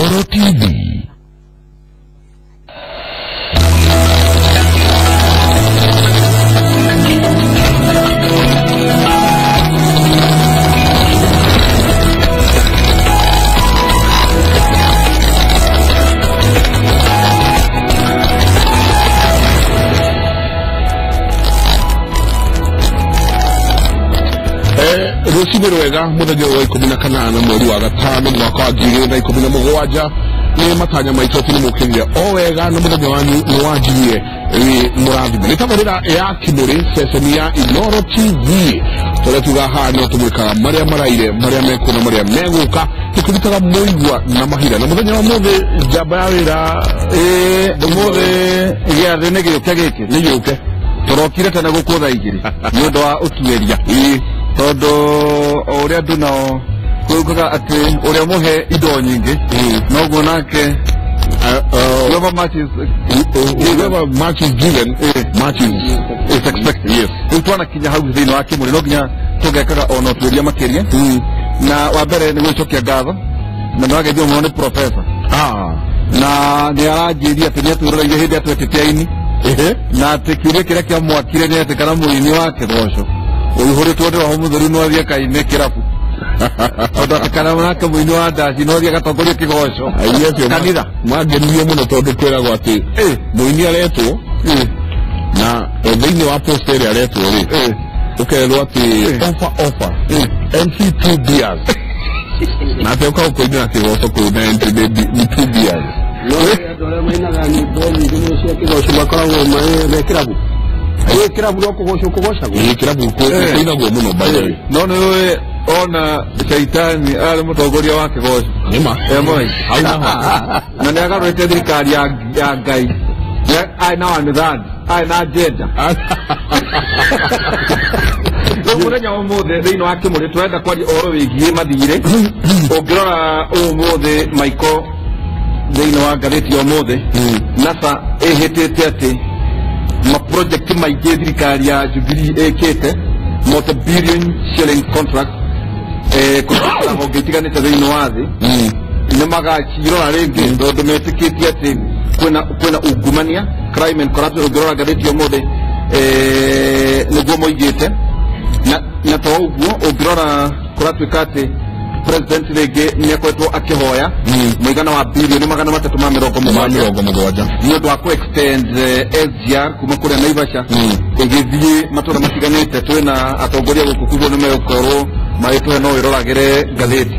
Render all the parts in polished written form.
Inooro TV. Rũcinĩ rwega mũthenya wa 18 mweri wa gatano mwaka wa 2017 nĩ matanya maitũ atĩ nĩmũkĩrire o wega na mũthenya wanyu nĩ wanjirie wĩ mũrathime. Nĩ tabarĩra ya Kimũrĩ ceceni ya Inooro TV tũrĩa tuga haha no tũmwĩkaga marĩa maraire marĩa mekuo na marĩa megũka tũkĩrutaga mũigua na mahira. Na mũthenya wa mũthĩ njamba ya wĩra ũmũthĩ gĩathĩ nĩ gĩũke gĩkĩ nĩ gĩũke tũrokire tene gũkũ thaa igĩrĩ nĩ ũndũ wa ũtuĩria tondũ o ũrĩa andũ nao kuugaga atĩ ũrĩa mũhe indo nyingĩ noguo nake whoever much is whoever much is given much is expected. Yes. Rĩu twanakinya hau thĩinĩ wa Kĩmũrĩ no nginya tũgekaga ona ũtuĩria makĩria na wa mbere nĩ gwĩcokia ngatho na nĩ wageithio mũno nĩ professor na nĩ aranjĩria atĩ nĩ atwĩroreire hĩndĩ atwetĩte aini na atĩ kĩũria kĩrĩa kĩamwakire nĩ atĩ kana mũini wa kĩgoco ũihũrĩtwo nĩ roho mũtheru no athiĩ akaine kĩrabu tondũ atĩ kana nake mũini wa ndaci no athiĩ agatongoria kĩgoco kanitha. Mangenirie mũno tondũ kwĩragwo atĩ mũini aretwo na thĩinĩ wa post ĩrĩa aretwo rĩ ũkerwo atĩ offer offer MC 2 beers na atĩ ũka ũkũinĩra kĩgoco kũu na MC 2 beers. No andũ arĩa mainaga nyĩmbo nyingĩ mũno cia kĩgoco makoragwo me kĩrabu. Kĩrabu no kũgocwo kũgocagwo. Kĩrabu kũinagwo mũno by the way. No nĩ ũĩ ona Shaitani arĩ mũtongoria wa kĩgoco. Nĩma. Hau na nĩ agarũrĩte thirikari ya Ngai. Arĩ na one third, arĩ na agenda. Rĩu mũthenya wa ũmũthĩ thĩinĩ wa Kĩmũrĩ tũrenda kwaria ũhoro wĩgiĩ mathirĩ. Ũngĩrora ũmũthĩ Michael thĩinĩ wa ngathĩti ya ũmũthĩ NASA ĩhĩtĩte atĩ ma project maingĩ thirikari ya Jubilee ĩkĩte multi billion shilling contract kũrĩa honge itiganĩte thĩinĩ wa thĩ nĩ magacirora rĩngĩ tondũ metĩkĩtie atĩ kwĩna ungumania crime and corruption. Ũngĩrora ngathĩti ya ũmũthĩ nĩguo moigĩte na to ũguo ũngĩrora kũratuĩka atĩ president rĩngĩ nĩ akoretwo akĩhoya mũigana wa bilioni 370 nĩ ũndũ wa kũ extend SGR kuma kũrĩa Naivasha ĩgĩthiĩ matũra matiganĩte. Twĩna atongoria gũkũ koguo nĩ megũkorwo magĩtũhe no wĩroragĩre ngathĩti.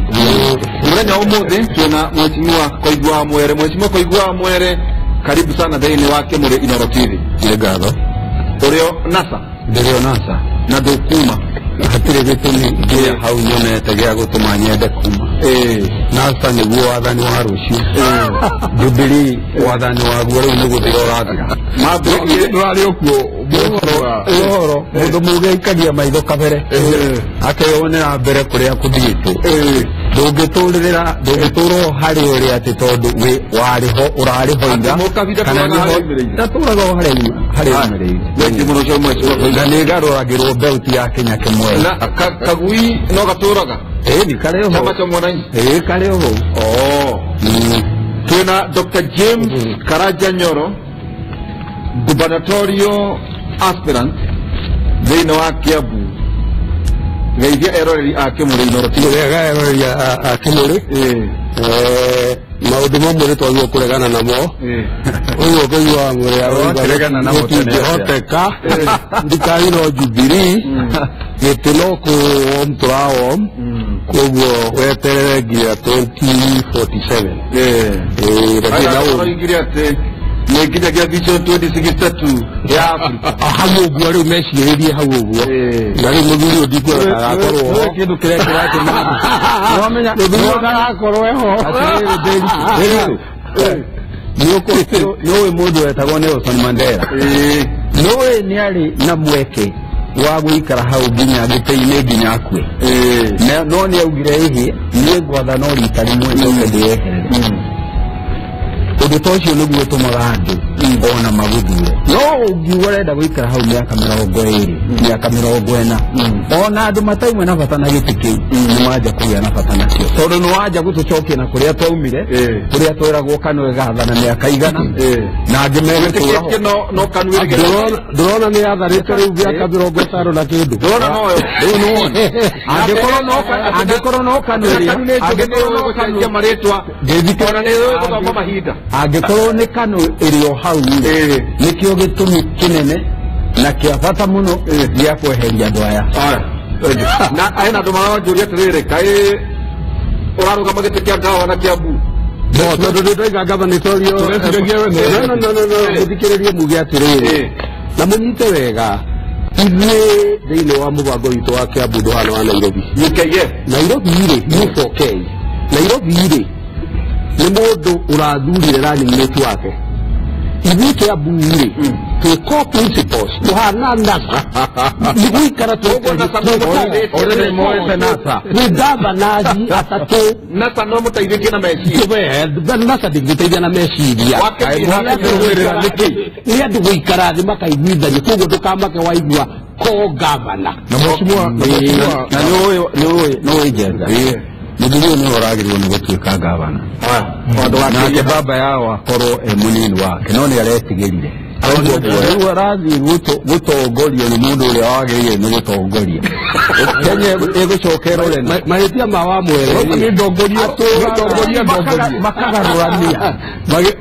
Mũthenya wa ũmũthĩ twĩna Mheshimiwa Koigua wa Mwere. Mheshimiwa Koigua wa Mwere, karibu sana thĩinĩ wa Kĩmũrĩ Inooro TV. Nĩ ngatho. Ũrĩo NASA? Ndĩrĩ o NASA. Na ndũkuma? Hatirĩ gĩtũmi kĩa hau nyonete gĩa gũtũma nyende kuma. NASA nĩguo wathani wa rũciũ. Jubilee wathani waguo rĩu nĩ gũthira ũrathira. Ndũrarĩ ũkuo ũhoro mũndũ mũũgĩ aikagia maitho kabere akeyonera mbere kũrĩa kũthiĩtwo. Ndũngĩtũrĩrĩra ndũngĩtũrwo harĩ ũrĩa atĩ tondũ wĩ warĩ ho ũrarĩ ho ira kana nĩho ndatũraga o harĩa umĩrĩire. Na nĩ ngarũragĩrwo belt ya Kenya Kĩmwe. Na kagui no gatũraga? Ĩĩ karĩ ho. Chama cha Mwananchi? Ĩĩ karĩ ho. Twĩna Dr. James Karanja Nyoro, gubernatorial aspirant thĩinĩ wa Kiambu. Geithia eroreri a Kĩmũrĩ Inooro TV. Wega eroreri a Kĩmũrĩ. Maũndũ mamwe nĩ twagĩrĩirwo kũregana namo. Ũguo Koigua wa Mwere gũtingĩhoteka thirikari no Jubilee gĩtĩ no kũwom tũrawom koguo weterere nginya 2047. Oigire atĩ nĩ nginyagia Vision 2062 ya Africa. Hau ũguo rĩu mecirĩrie hau ũguo na rĩu mũthuri ũyũ ndikuona ndagakorwo ho. Kĩndũ kĩrĩa kĩratũma mũthuri ũyũ ndagakorwo eho. Nĩũĩ mũndũ wetagwo Nelson Mandela? Nĩũĩ nĩ arĩ na mweke wa gũikara hau nginya gĩtĩ-inĩ nginya akue. No nĩ augire ĩhĩ niĩ ngwatha no rita rĩmwe njoke ndĩyeherere. Ũndũ ta ũcio nĩguo ũtũmaga andũ Ona maguthure no ũngiuga ũrenda gũikara hau mĩaka 20 mĩaka 40 ona andũ mataimwe na bata na gĩtĩ kĩu nĩ manja kũgĩa na bata nakĩo tondũ nĩ wanja gũtũcokia na kũrĩa twaumire kũrĩa tweragwo Kanu ĩgathana mĩaka 100 na angĩ megũtũra ho. No Kanu ndũrona nĩ yathanĩte rĩu mĩaka 50 na kĩndũ. Ndũrona noyo. Rĩu nĩwona. Angĩkorwo no Kanu ĩrĩa angĩkorwo no Kanu marĩtwa ona nĩ gũthoma mahinda angĩkorwo nĩ Kanu ĩrĩ o hau nĩkĩo gĩtũmi kĩnene na kĩa bata mũno gĩa kweheria andũ aya. Na hena andũ maranjũria atĩrĩrĩ, kaĩ ũrarũgama gĩtĩ kĩa gavana Kiambu? No tondũ ndĩndaiga gavana ĩtorio. No no no no, mũthikĩrĩrie muge atĩrĩrĩ na mũnyite wega ithuĩ thĩinĩ wa mũbango witũ wa Kiambu ndũhana wa Nairobi. UKF Nairobi rĩ, U4K Nairobi rĩ nĩ mũndũ ũrathurire running mate wake. Ithuĩ Kiambu rĩ twĩ core principles tũhana NASA nĩ gũikara twĩ governors atatũ. NASA no mũteithĩtie na meciria. NASA ndĩngĩteithia na meciria nĩ andũ gũikara thĩ makaiguithania koguo ndũkamake waigua co-governor. Na mheshimiwa na nĩ ũĩ Njenga mũthuri ũyũ nĩwe ũragĩrĩirwo nĩ gũtuĩka gavana nake baba yao akorwo e mũnini wake no nĩ aretigĩrire rĩu arathiĩ gũtongorio nĩ mũndũ ũrĩa wagĩrĩire nĩ gũtongoria. Kenya ĩgũcoka ĩrore mahĩtia ma Wamwere makagarũrania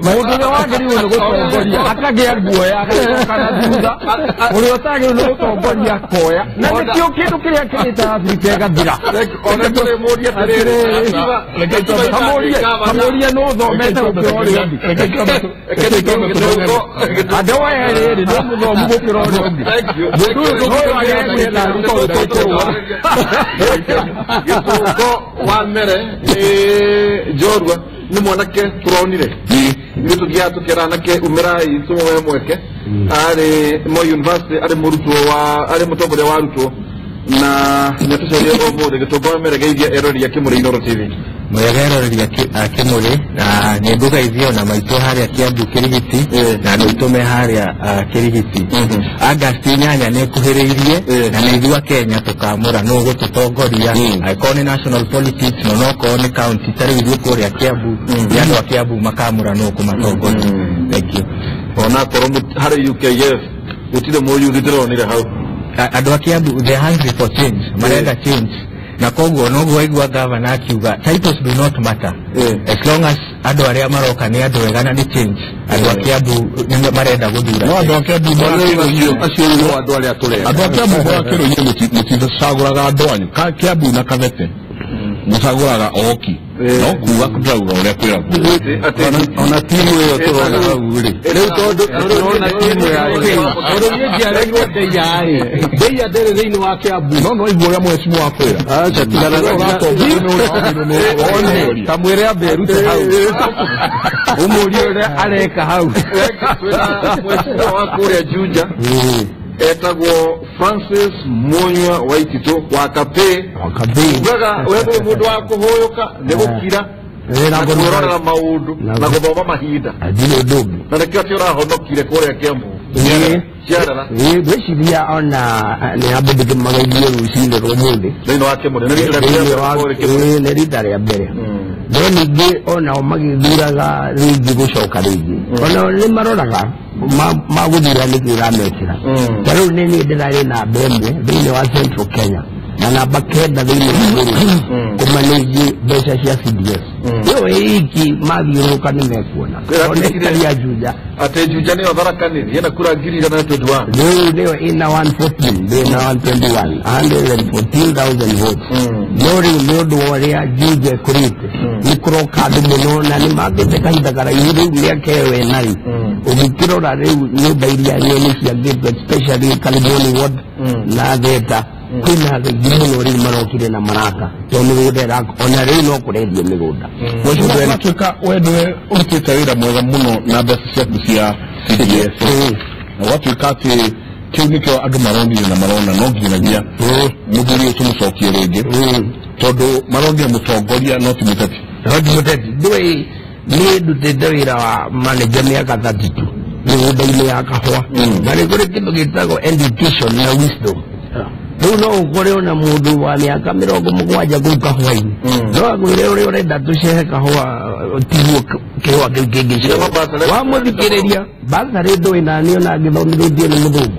mũndũ ũrĩa wagĩrĩirwo nĩ gũtongoria akagĩa guoya agacoka na thutha ũrĩa ũtagĩrĩirwo nĩ gũtongoria akoya na nĩkĩo kĩndũ kĩrĩa kĩrĩte Afrika ĩgathira. Kamũrie nĩ ũthomete gũkĩra ũrĩa ũngĩ andũ aya rĩrĩ nĩ mũthomu gũkĩra ũrĩa ũngĩ. Mũndũ ũyũ Gĩtũngo wa mbere nĩ njorua nĩ mwanake tũronire ithuĩ tũthiaga tũkera anake umĩrai tũmũhe mweke arĩ Moi University arĩ mũrutwo wa arĩ mũtongoria wa arutwo na nĩatũcereire ũmũthĩ. Gĩtũngo wa mbere geithia eroreri a Kĩmũrĩ Inooro TV. Mwega eroreri a Kĩmũrĩ na nĩ ngũgeithio na maitũ harĩa Kiambu Kĩrigiti na andũ aitũ me harĩa Kĩrigiti. August 8 nĩ ĩkuhĩrĩirie na nĩ ithuĩ a Kenya tũkamũra nũ ũgũtũtongoria angĩkorwo nĩ national politics no nokorwo nĩ county ta rĩu ithuĩ kũrĩa Kiambu nĩ andũ a Kiambu makamũra nũ ũkũmatongoria. Thank you. Onakorwo harĩ UKF gũtirĩ mũyuthi ndĩronire hau. Andũ a Kiambu they are hungry for change, marenda change na koguo noguo waigua gavana akiuga titles do not matter as long as andũ arĩa maroka nĩ andũ ega na nĩ change. Andũ a Kiambu nĩ marenda gũthura. No andũ a Kiambu acio nĩo andũ arĩa tũrenda. Andũ a Kiambu marakĩrwo inyuĩ mũticagũraga andũ anyu Kiambu na Kabete mũcagũraga oki no kuga ndĩrauga ũrĩa kwĩragwo. Ona timu ĩyo tũrona hau rĩ rĩu tondũ tũrona timu ya tondũ niĩ njiarĩirwo Ndeia rĩ Ndeia ndĩrĩ thĩinĩ wa Kiambu. No no igua ũrĩa mheshimiwa akwĩra. Acha tigana na kamwĩre ambe erute hau ũmũrie ũrĩa areka hau. Twĩna mheshimiwa wa kũrĩa Juja etagwo Francis Munywa Waititũ wa Kapĩ. Ugaga we ndũrĩ mũndũ wa kũhũyũka nĩ gũkira na kwĩrorera maũndũ na gũthoma mahinda ndirĩ ũndũ ũngĩ na nĩkĩo atĩ ũrahonokire kũrĩa Kiambu Ciarara. Ngwĩciria ona nĩ ambe ndĩkĩmageithie rũcinĩ rwa ũmũthĩ thĩinĩ wa Kĩmũrĩ nĩ rita rĩa mbere no ningĩ onao magĩthuraga rĩngĩ gũcoka rĩngĩ onao nĩ maroraga magũthura nĩkĩ ũramekĩra. Ta rĩu nĩ niĩ ndĩrarĩ namba 1 thĩinĩ wa Central Kenya na namba 9 thĩinĩ wa bũrũri kũmanĩnji mbeca cia CDS. Ĩyo ĩiki mathiũrũrũka nĩ mekuona tondũ ya Juja atĩ Juja nĩyo Tharaka Nithi ĩna kura 121 rĩu nĩyo ĩna 114 ndĩna 121 114,000 votes. No rĩu nĩ ũndũ wa ũrĩa Juja ĩkũrĩte nĩ kũroka andũ mũno na nĩ mambĩte kahinda karaihu rĩu mĩaka ĩyo ĩnayo ũngĩkĩrora rĩu nyũmba iria nene ciambĩtwo especially Kalimoni Ward na Theta kwĩna andũ aingĩ mũno rĩu marokire na maraka tondũ mĩgũnda ona rĩu no kũrendio mĩgũnda. Ũratuĩka we nĩwe ũrutĩte wĩra mwega mũno na mbeca ciaku cia CDS na ũgatuĩka atĩ kĩu nĩkĩo andũ maronire na marona no nginyagia mũthuri ũyũ tũmũcokie rĩngĩ tondũ maronire mũtongoria no ti mũteti. No ti mũteti. Ndũĩ niĩ ndutĩte wĩra wa manager mĩaka 32 mĩgũnda-inĩ ya kahũa na nĩ kũrĩ kĩndũ gĩtagwo education na wisdom. Rĩu no ũkore ona mũndũ wa mĩaka 70 kũu kahũa-inĩ no akwĩre ũrĩa ũrenda tũcehe kahũa tiguo kĩhũa kĩu kĩngĩcehwo. Wamũthikĩrĩria basarĩ ndũĩ nani ona ngĩthomithĩtio nĩ mũthũngũ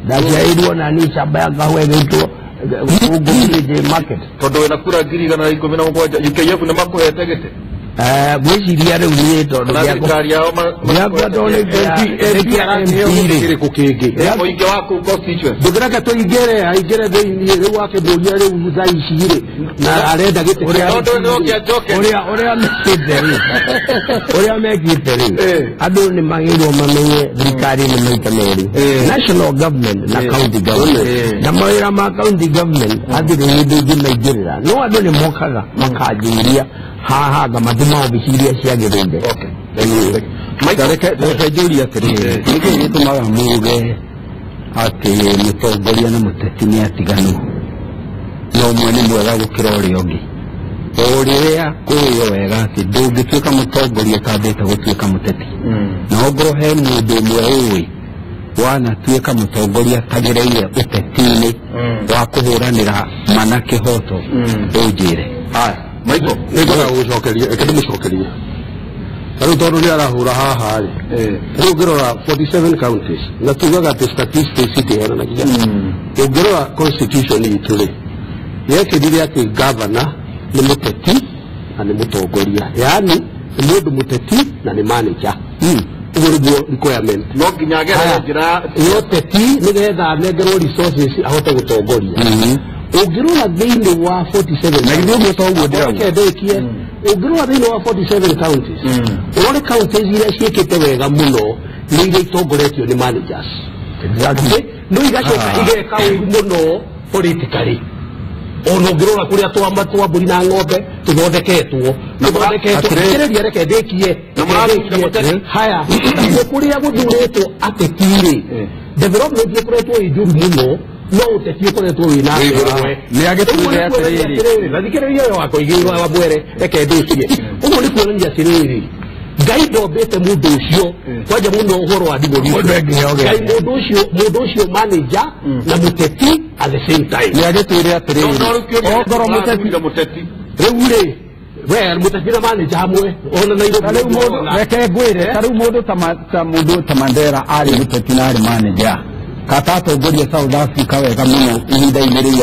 ndaciarĩirwo nani camba ya kahũa ĩgĩtwo Gũkũ market tondũ wĩna kura 117,000 UKF nĩ makũhete gĩtĩ. Ngwĩciria rĩu niĩ tondũ Na thirikari yao gĩakwa tondũ kĩrĩkũ kĩngĩ mũingĩ wa kũu constituency ndũngĩreke tũingĩre aingĩre thĩiniĩ rĩu akĩmũria rĩu thaa ici rĩ na arenda gĩtĩ tondũ nĩ oke anjoke ũrĩa mekĩte rĩ ũrĩa mekĩte rĩ andũ nĩ magĩrĩirwo mamenye thirikari nĩ maita merĩ, national government na county government, na mawĩra ma county government hatirĩ hĩndĩ ingĩmaingĩrĩra no andũ nĩ mokaga makanjũria haha ngamatũma obici iria ciagĩrĩire. Reke njũrie atĩrĩrĩ, nĩkĩĩ gĩtũmaga muge atĩ mũtongoria na mũteti nĩ atiganu na ũmwe nĩ mwega gũkĩra ũrĩa ũngĩ? O rĩrĩa kũĩo wega atĩ ndũngĩtuĩka mũtongoria ũtambĩte gũtuĩka mũteti, na ongorwo he mũndũ ũmwe ũĩ wanatuĩka mũtongoria atagereire ũteti-inĩ wa kũhũranĩra mana kĩhoto, ũnjĩre. Haya Michael, nĩngwenda gũgũcokeria, reke ndĩmũcokerie. Ta rĩu tondũ nĩ arahũra haha rĩ, rĩu ũngĩrora 47 counties na tugaga atĩ statistics itihenanagia. Ũngĩrora constitution itũ rĩ, yekĩrire atĩ governor nĩ mũteti na nĩ mũtongoria, yaani nĩ mũndũ mũteti na nĩ manager. Ũguo nĩguo requirement. No nginya agerere njĩra ya ũteti nĩgetha anengerwo resources ahote gũtongoria. Ũngĩrora thĩinĩ wa 47 na githĩ ũguo toguo ndĩrauga, reke ndĩkie, ũngĩrora thĩinĩ wa 47 counties ũrore counties iria ciĩkĩte wega mũno nĩ iria itongoretio nĩ managers. Exactly. No igacoka igeka ũru mũno politically. Ona ũngĩrora kũrĩa twa mbũri na ng'ombe tũthondeketwo thikĩrĩria, reke ndĩkie. Haya, nakuo kũrĩa gũthurĩtwo ateti rĩ, development ĩkoretwo ĩ njũru mũno no ũteti ũkoretwo wĩna nĩ agĩtwĩre atĩrĩrĩ, na thikĩrĩria ũyũ wakoigĩirwo wa mwere, reke ndĩkie. Ũguo nĩ kuonania atĩrĩrĩ, Ngai ndombĩte mũndũ ũcio kwanja mũno ũhoro wa devolution. Ngai mũndũ ũcio manager na mũteti at the same time. Nĩ agĩtwĩre atĩrĩrĩ, ongorwo mũteti rĩu rĩ, we mũteti na manager hamwe ona Nairobi. Ta rĩu mũndũ, reke ngwĩre, ta rĩu mũndũ ta mũndũ ta Mandela arĩ mũteti na arĩ manager kata atongoria South Africa wega mũno ihinda-inĩ rĩu.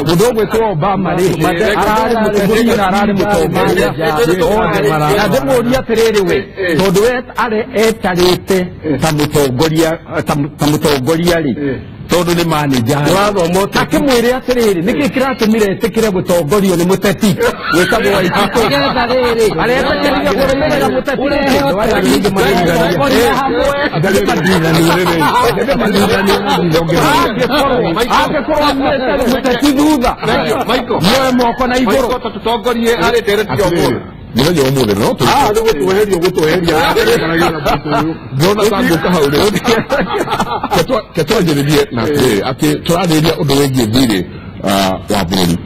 Mũndũ ũgwĩtwo Obama rĩ, ararĩ mũteti na ararĩ mũtongoria othe. Na ndĩmũrie atĩrĩrĩ, we tondũ we arĩ etarĩte ta mũtongoria ta mũtongoria rĩ, tondũ nĩ manager, akĩmwĩre atĩrĩrĩ, nĩkĩ kĩratũmire etĩkĩre gũtongorio nĩ mũteti wĩtagwo Waititu? Aretĩkĩrire kũrũmĩrĩra mũteti angĩkorwo aumĩte mũteti thutha muoe moko na igũrũ. Tũtongorie arĩ ndereti ya ũmũthĩ. Mũthenya wa ũmũthĩ no nĩ gũtweheria gũtweheria ndĩrona ta ngũka hau rĩ, ke twanjĩrĩrie na atĩrĩrĩ atĩ tũrarĩrĩria ũndũ wĩgiĩ thirĩ wa bũrũri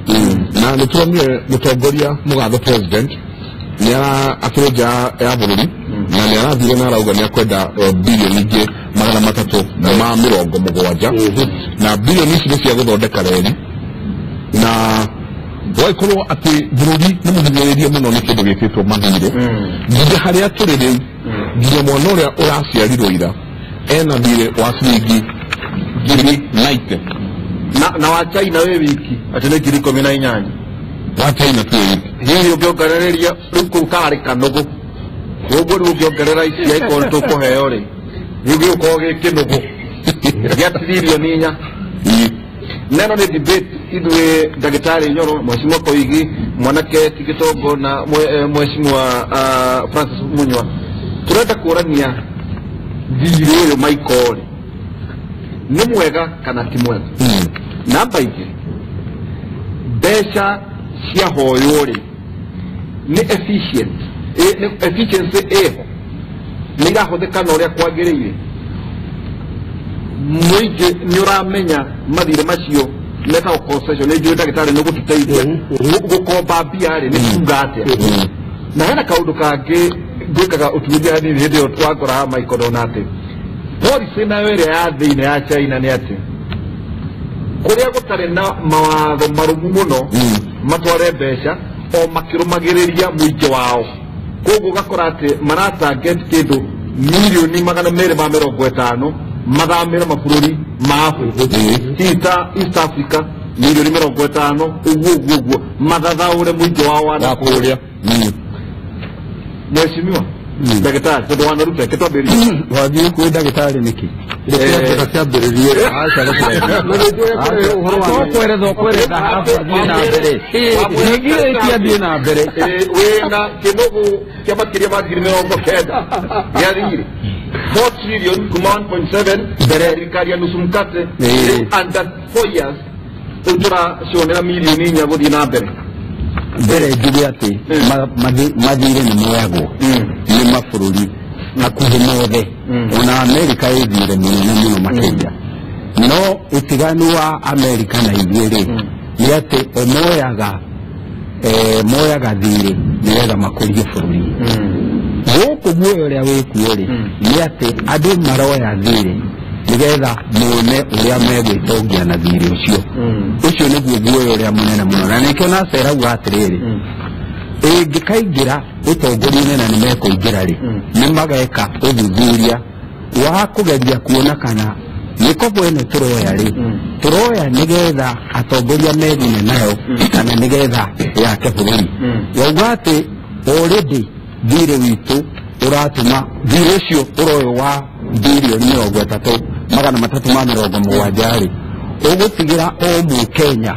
na nĩ turonire mũtongoria mũgathe president nĩ akĩrĩ nja ya bũrũri na nĩ arathire na arauga nĩ akwenda bilioni ingĩ 370, na bilioni ici nĩ cia gũthondeka reri na gwakorwo atĩ bũrũri nĩ mũhinyĩrĩrie mũno nĩ kĩndũ gĩtĩtwo mathirĩ nginya harĩa tũrĩ rĩu, nginya mwana ũrĩa ũraciarirwo ira ena thirĩ wa ciringi 90,000 na wa China wĩ wiki atĩ nĩ 18,000 wa China tu wĩ wiki. Hihi ũngĩongereria rĩu kũu karĩ kanũgũ ũguo rĩu ũngĩongerera ici angĩkorwo nĩ tũkũheo rĩ, rĩu gĩgũkorwo gĩ kĩnũgũ gĩa tiririoni 4. Neno nĩ debate ithuĩ ndagĩtarĩ Nyoro, mheshimiwa Koigi, mwanake ti Gĩtongo na mheshimiwa Francis Munywa, tũrenda kũrania thirĩ ũyũ Michael rĩ nĩ mwega kana ti mwega. Namba ingĩ, mbeca ciahoywo rĩ nĩ efficient, efficiency ĩho, nĩ irahũthĩka na ũrĩa kwagĩrĩire? Mũingĩ nĩ ũramenya mathirĩ macio metagwo concession? Nĩ njũĩ ndagĩtarĩ nĩ ũgũtũteithia gũkomba mbia rĩ nĩ kuga atĩa. Na hena kaũndũ kangĩ Ngwĩkaga ũtuĩria hanini hĩndĩ ĩyo twakora Michael ndona atĩ policy nayo ĩrĩa ya thĩinĩ ya China nĩ atĩ kũrĩa gũtarĩ na mawatho marũmu mũno matware mbeca o makĩrũmagĩrĩria mũingĩ wao, koguo ũgakora atĩ mara target kĩndũ milioni 250 mathamĩre mabũrũri ma Afrika, hihi ta East Africa milioni 50 ũguo ũguo ũguo mathathaũre mũingĩ wao wa nakũrĩa. Mheshimiwa ndagĩtarĩ, tondũ wanaruta reke twambĩrĩrie. Wathiĩ kwĩ ndagĩtarĩ nĩkĩ? Kĩambĩrĩrie. Tokweretha ũkweretha harabu athiĩ na mbere, ningĩ athiĩ na mbere. Wĩna kĩnũgũ kĩa makĩria ma 90,000 gĩa thirĩ 4 trillion kuma 1.7 mbere ya thirikari ya nusu mkate under 4 years, rĩu tũracionera milioni 4 gũthiĩ na mbere. Mbere njuge atĩ mathirĩ nĩ moyagwo nĩ mabũrũri hakuhĩ mothe, ona Amerika ĩ thirĩ mũnene mũno makĩria, no ũtiganu wa Amerika na ithuĩ rĩ nĩ atĩ o moyaga thirĩ nĩgetha makũrie bũrũri. Gũkũ guoya ũrĩa wĩkuo rĩ nĩ atĩ andũ maroya thirĩ nĩgetha mone ũrĩa megwĩtongia na thirĩ ũcio. Ũcio nĩguo guoya ũrĩa mũnene mũno, na nĩkĩo NASA ĩrauga atĩrĩrĩ, ĩngĩkaingĩra ũtongoria-inĩ na nĩmekũingĩra rĩ, nĩmageka ũthuthuria wa kũgeria kuona kana mĩkobo ĩno tũroya rĩ, tũroya nĩgetha atongoria megune nayo kana nĩgetha yake bũrũri. Wauga atĩ already thirĩ witũ ũratũma thirĩ ũcio ũroywo wa birioni 3,370 rĩ, ũgũtigĩra o mũkenya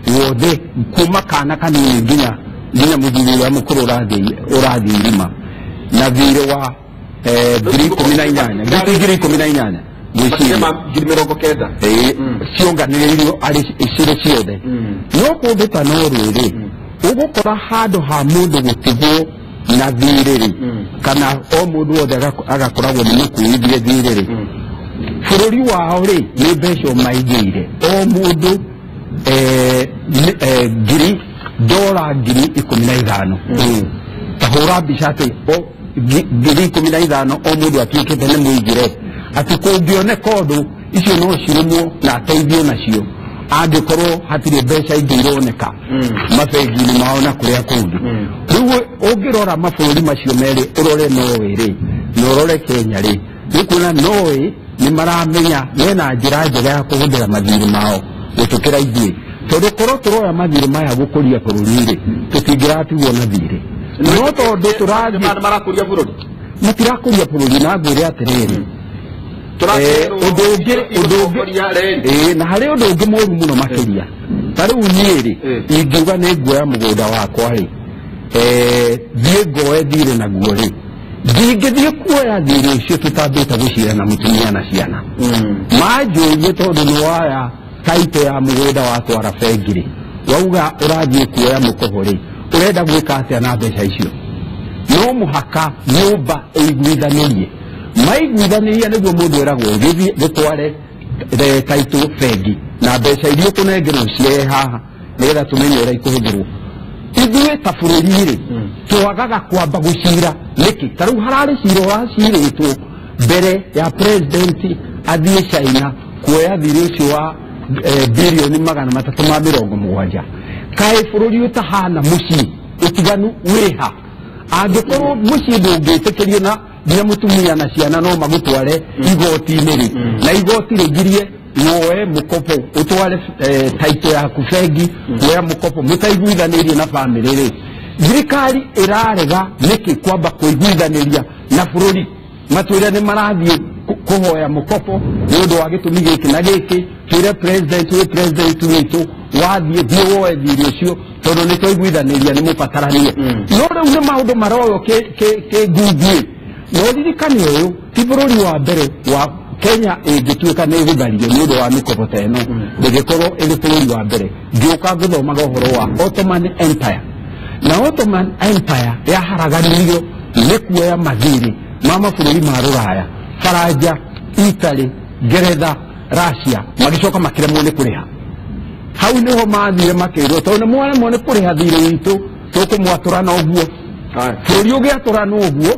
wothe kuma kana kanini nginya mũthuri ũrĩa mũkũrũ ũrathiĩ irima na thirĩ wa 18,000 18,000 makĩria ma 90,000 cionganĩrĩirio arĩ cirĩ ciothe. No kũndũ ta Norway rĩ, ũgũkora handũ ha mũndũ gũtigwo na thirĩ rĩ, kana o mũndũ wothe agakoragwo nĩ mũkuithie thirĩ rĩ, bũrũri wao rĩ nĩ mbeca maigĩire o mũndũ ngiri dola 15,000. Ta hũra mbica atĩ 15,000 o mũndũ atuĩkĩte nĩ mũigĩre, atĩ kũngĩoneka ũndũ icio no cirũmwo na ateithio nacio angĩkorwo hatirĩ mbeca ingĩ ironeka mabengi-inĩ mao na kũrĩa kũngĩ. Rĩu ũngĩrora mabũrũri macio merĩ, ũrore Norway rĩ na ũrore Kenya rĩ, nĩ kuona Norway nĩ maramenya mena njĩra njega ya kũhũthĩra mathirĩ mao gũtũkĩra ithuĩ, tondũ korwo tũroya mathirĩ maya gũkũria bũrũri rĩ, tũtingĩratigwo na thirĩ, no tondũ tũrathiĩ marakũria bũrũri matirakũria bũrũri. Na ngwĩre atĩrĩrĩ, ũndũ ũngĩ na harĩ ũndũ ũngĩ mũru mũno makĩria, ta rĩu niĩ rĩ ingiuga nĩ nguoya mũgũnda wakwa rĩ, thiĩ ngoe thirĩ naguo rĩ, ndingĩthiĩ kuoya thirĩ ũcio tũtambĩte gũcira na mũtumia na ciana manjũrie, tondũ nĩ waya taito ya mũgũnda watwara bengi rĩ, wauga ũrathiĩ kuoya mũkobo rĩ, ũrenda gwĩka atĩa na mbeca icio? No mũhaka nyũmba ĩiguithanĩrie, maiguithanĩria nĩguo mũndũ eragwo gĩthiĩ gĩtware taito bengi na mbeca iria ũkũnengerwo ciehe haha nĩgetha tũmenye ũrĩa ikũhũthĩrwo. Ithuĩ ta bũrũri rĩ twagaga kwamba gũcira nĩkĩ? Ta rĩu hararĩ cira ũracirĩtwo mbere ya president athiĩ China kuoya thirĩ ũcio wa birioni 370. Kaĩ bũrũri ũtahana mũciĩ ũtiganu wĩha? Angĩkorwo mũciĩ ndũngĩtĩkĩrio na nginya mũtumia na ciana no magũtware igoti-inĩ rĩ, na igoti rĩgirie woe mũkobo ũtware taito yaku bengi kuoya mũkobo mũtaiguithanĩirie na bamĩrĩ rĩ, thirikari ĩrarega nĩkĩ kwamba kũiguithanĩria na bũrũri matwĩre nĩ marathiĩ kũhoya mũkobo nĩ ũndũ wa gĩtũmi gĩkĩ na gĩkĩ, twĩre president wĩ president witũ wathiĩ thiĩ woe thirĩ ũcio tondũ nĩ twaiguithanĩria nĩ mũbataranie. No rĩu nĩ maũndũ maroywo kĩngunguĩ. Na ũririkane ũyũ ti bũrũri wa mbere wa Kenya ĩngĩtuĩka nĩ ĩgũthario nĩ ũndũ wa mĩkobo ta ĩno, ndĩngĩkorwo ĩrĩ bũrũri wa mbere. Ngĩũka ngĩthomaga ũhoro wa Ottoman Empire, na Ottoman Empire yaharaganirio nĩ kuoya mathirĩ ma mabũrũri ma Rũraya, Faranja, Italy, Ngeretha, Russia, magĩcoka makĩremwo nĩ kũrĩha. Hau nĩho mathire makĩrwo tondũ nĩ mwaremwo nĩ kũrĩha thirĩ witũ tũkũmwatũra na ũguo. Bũrũri ũgĩatũrana ũguo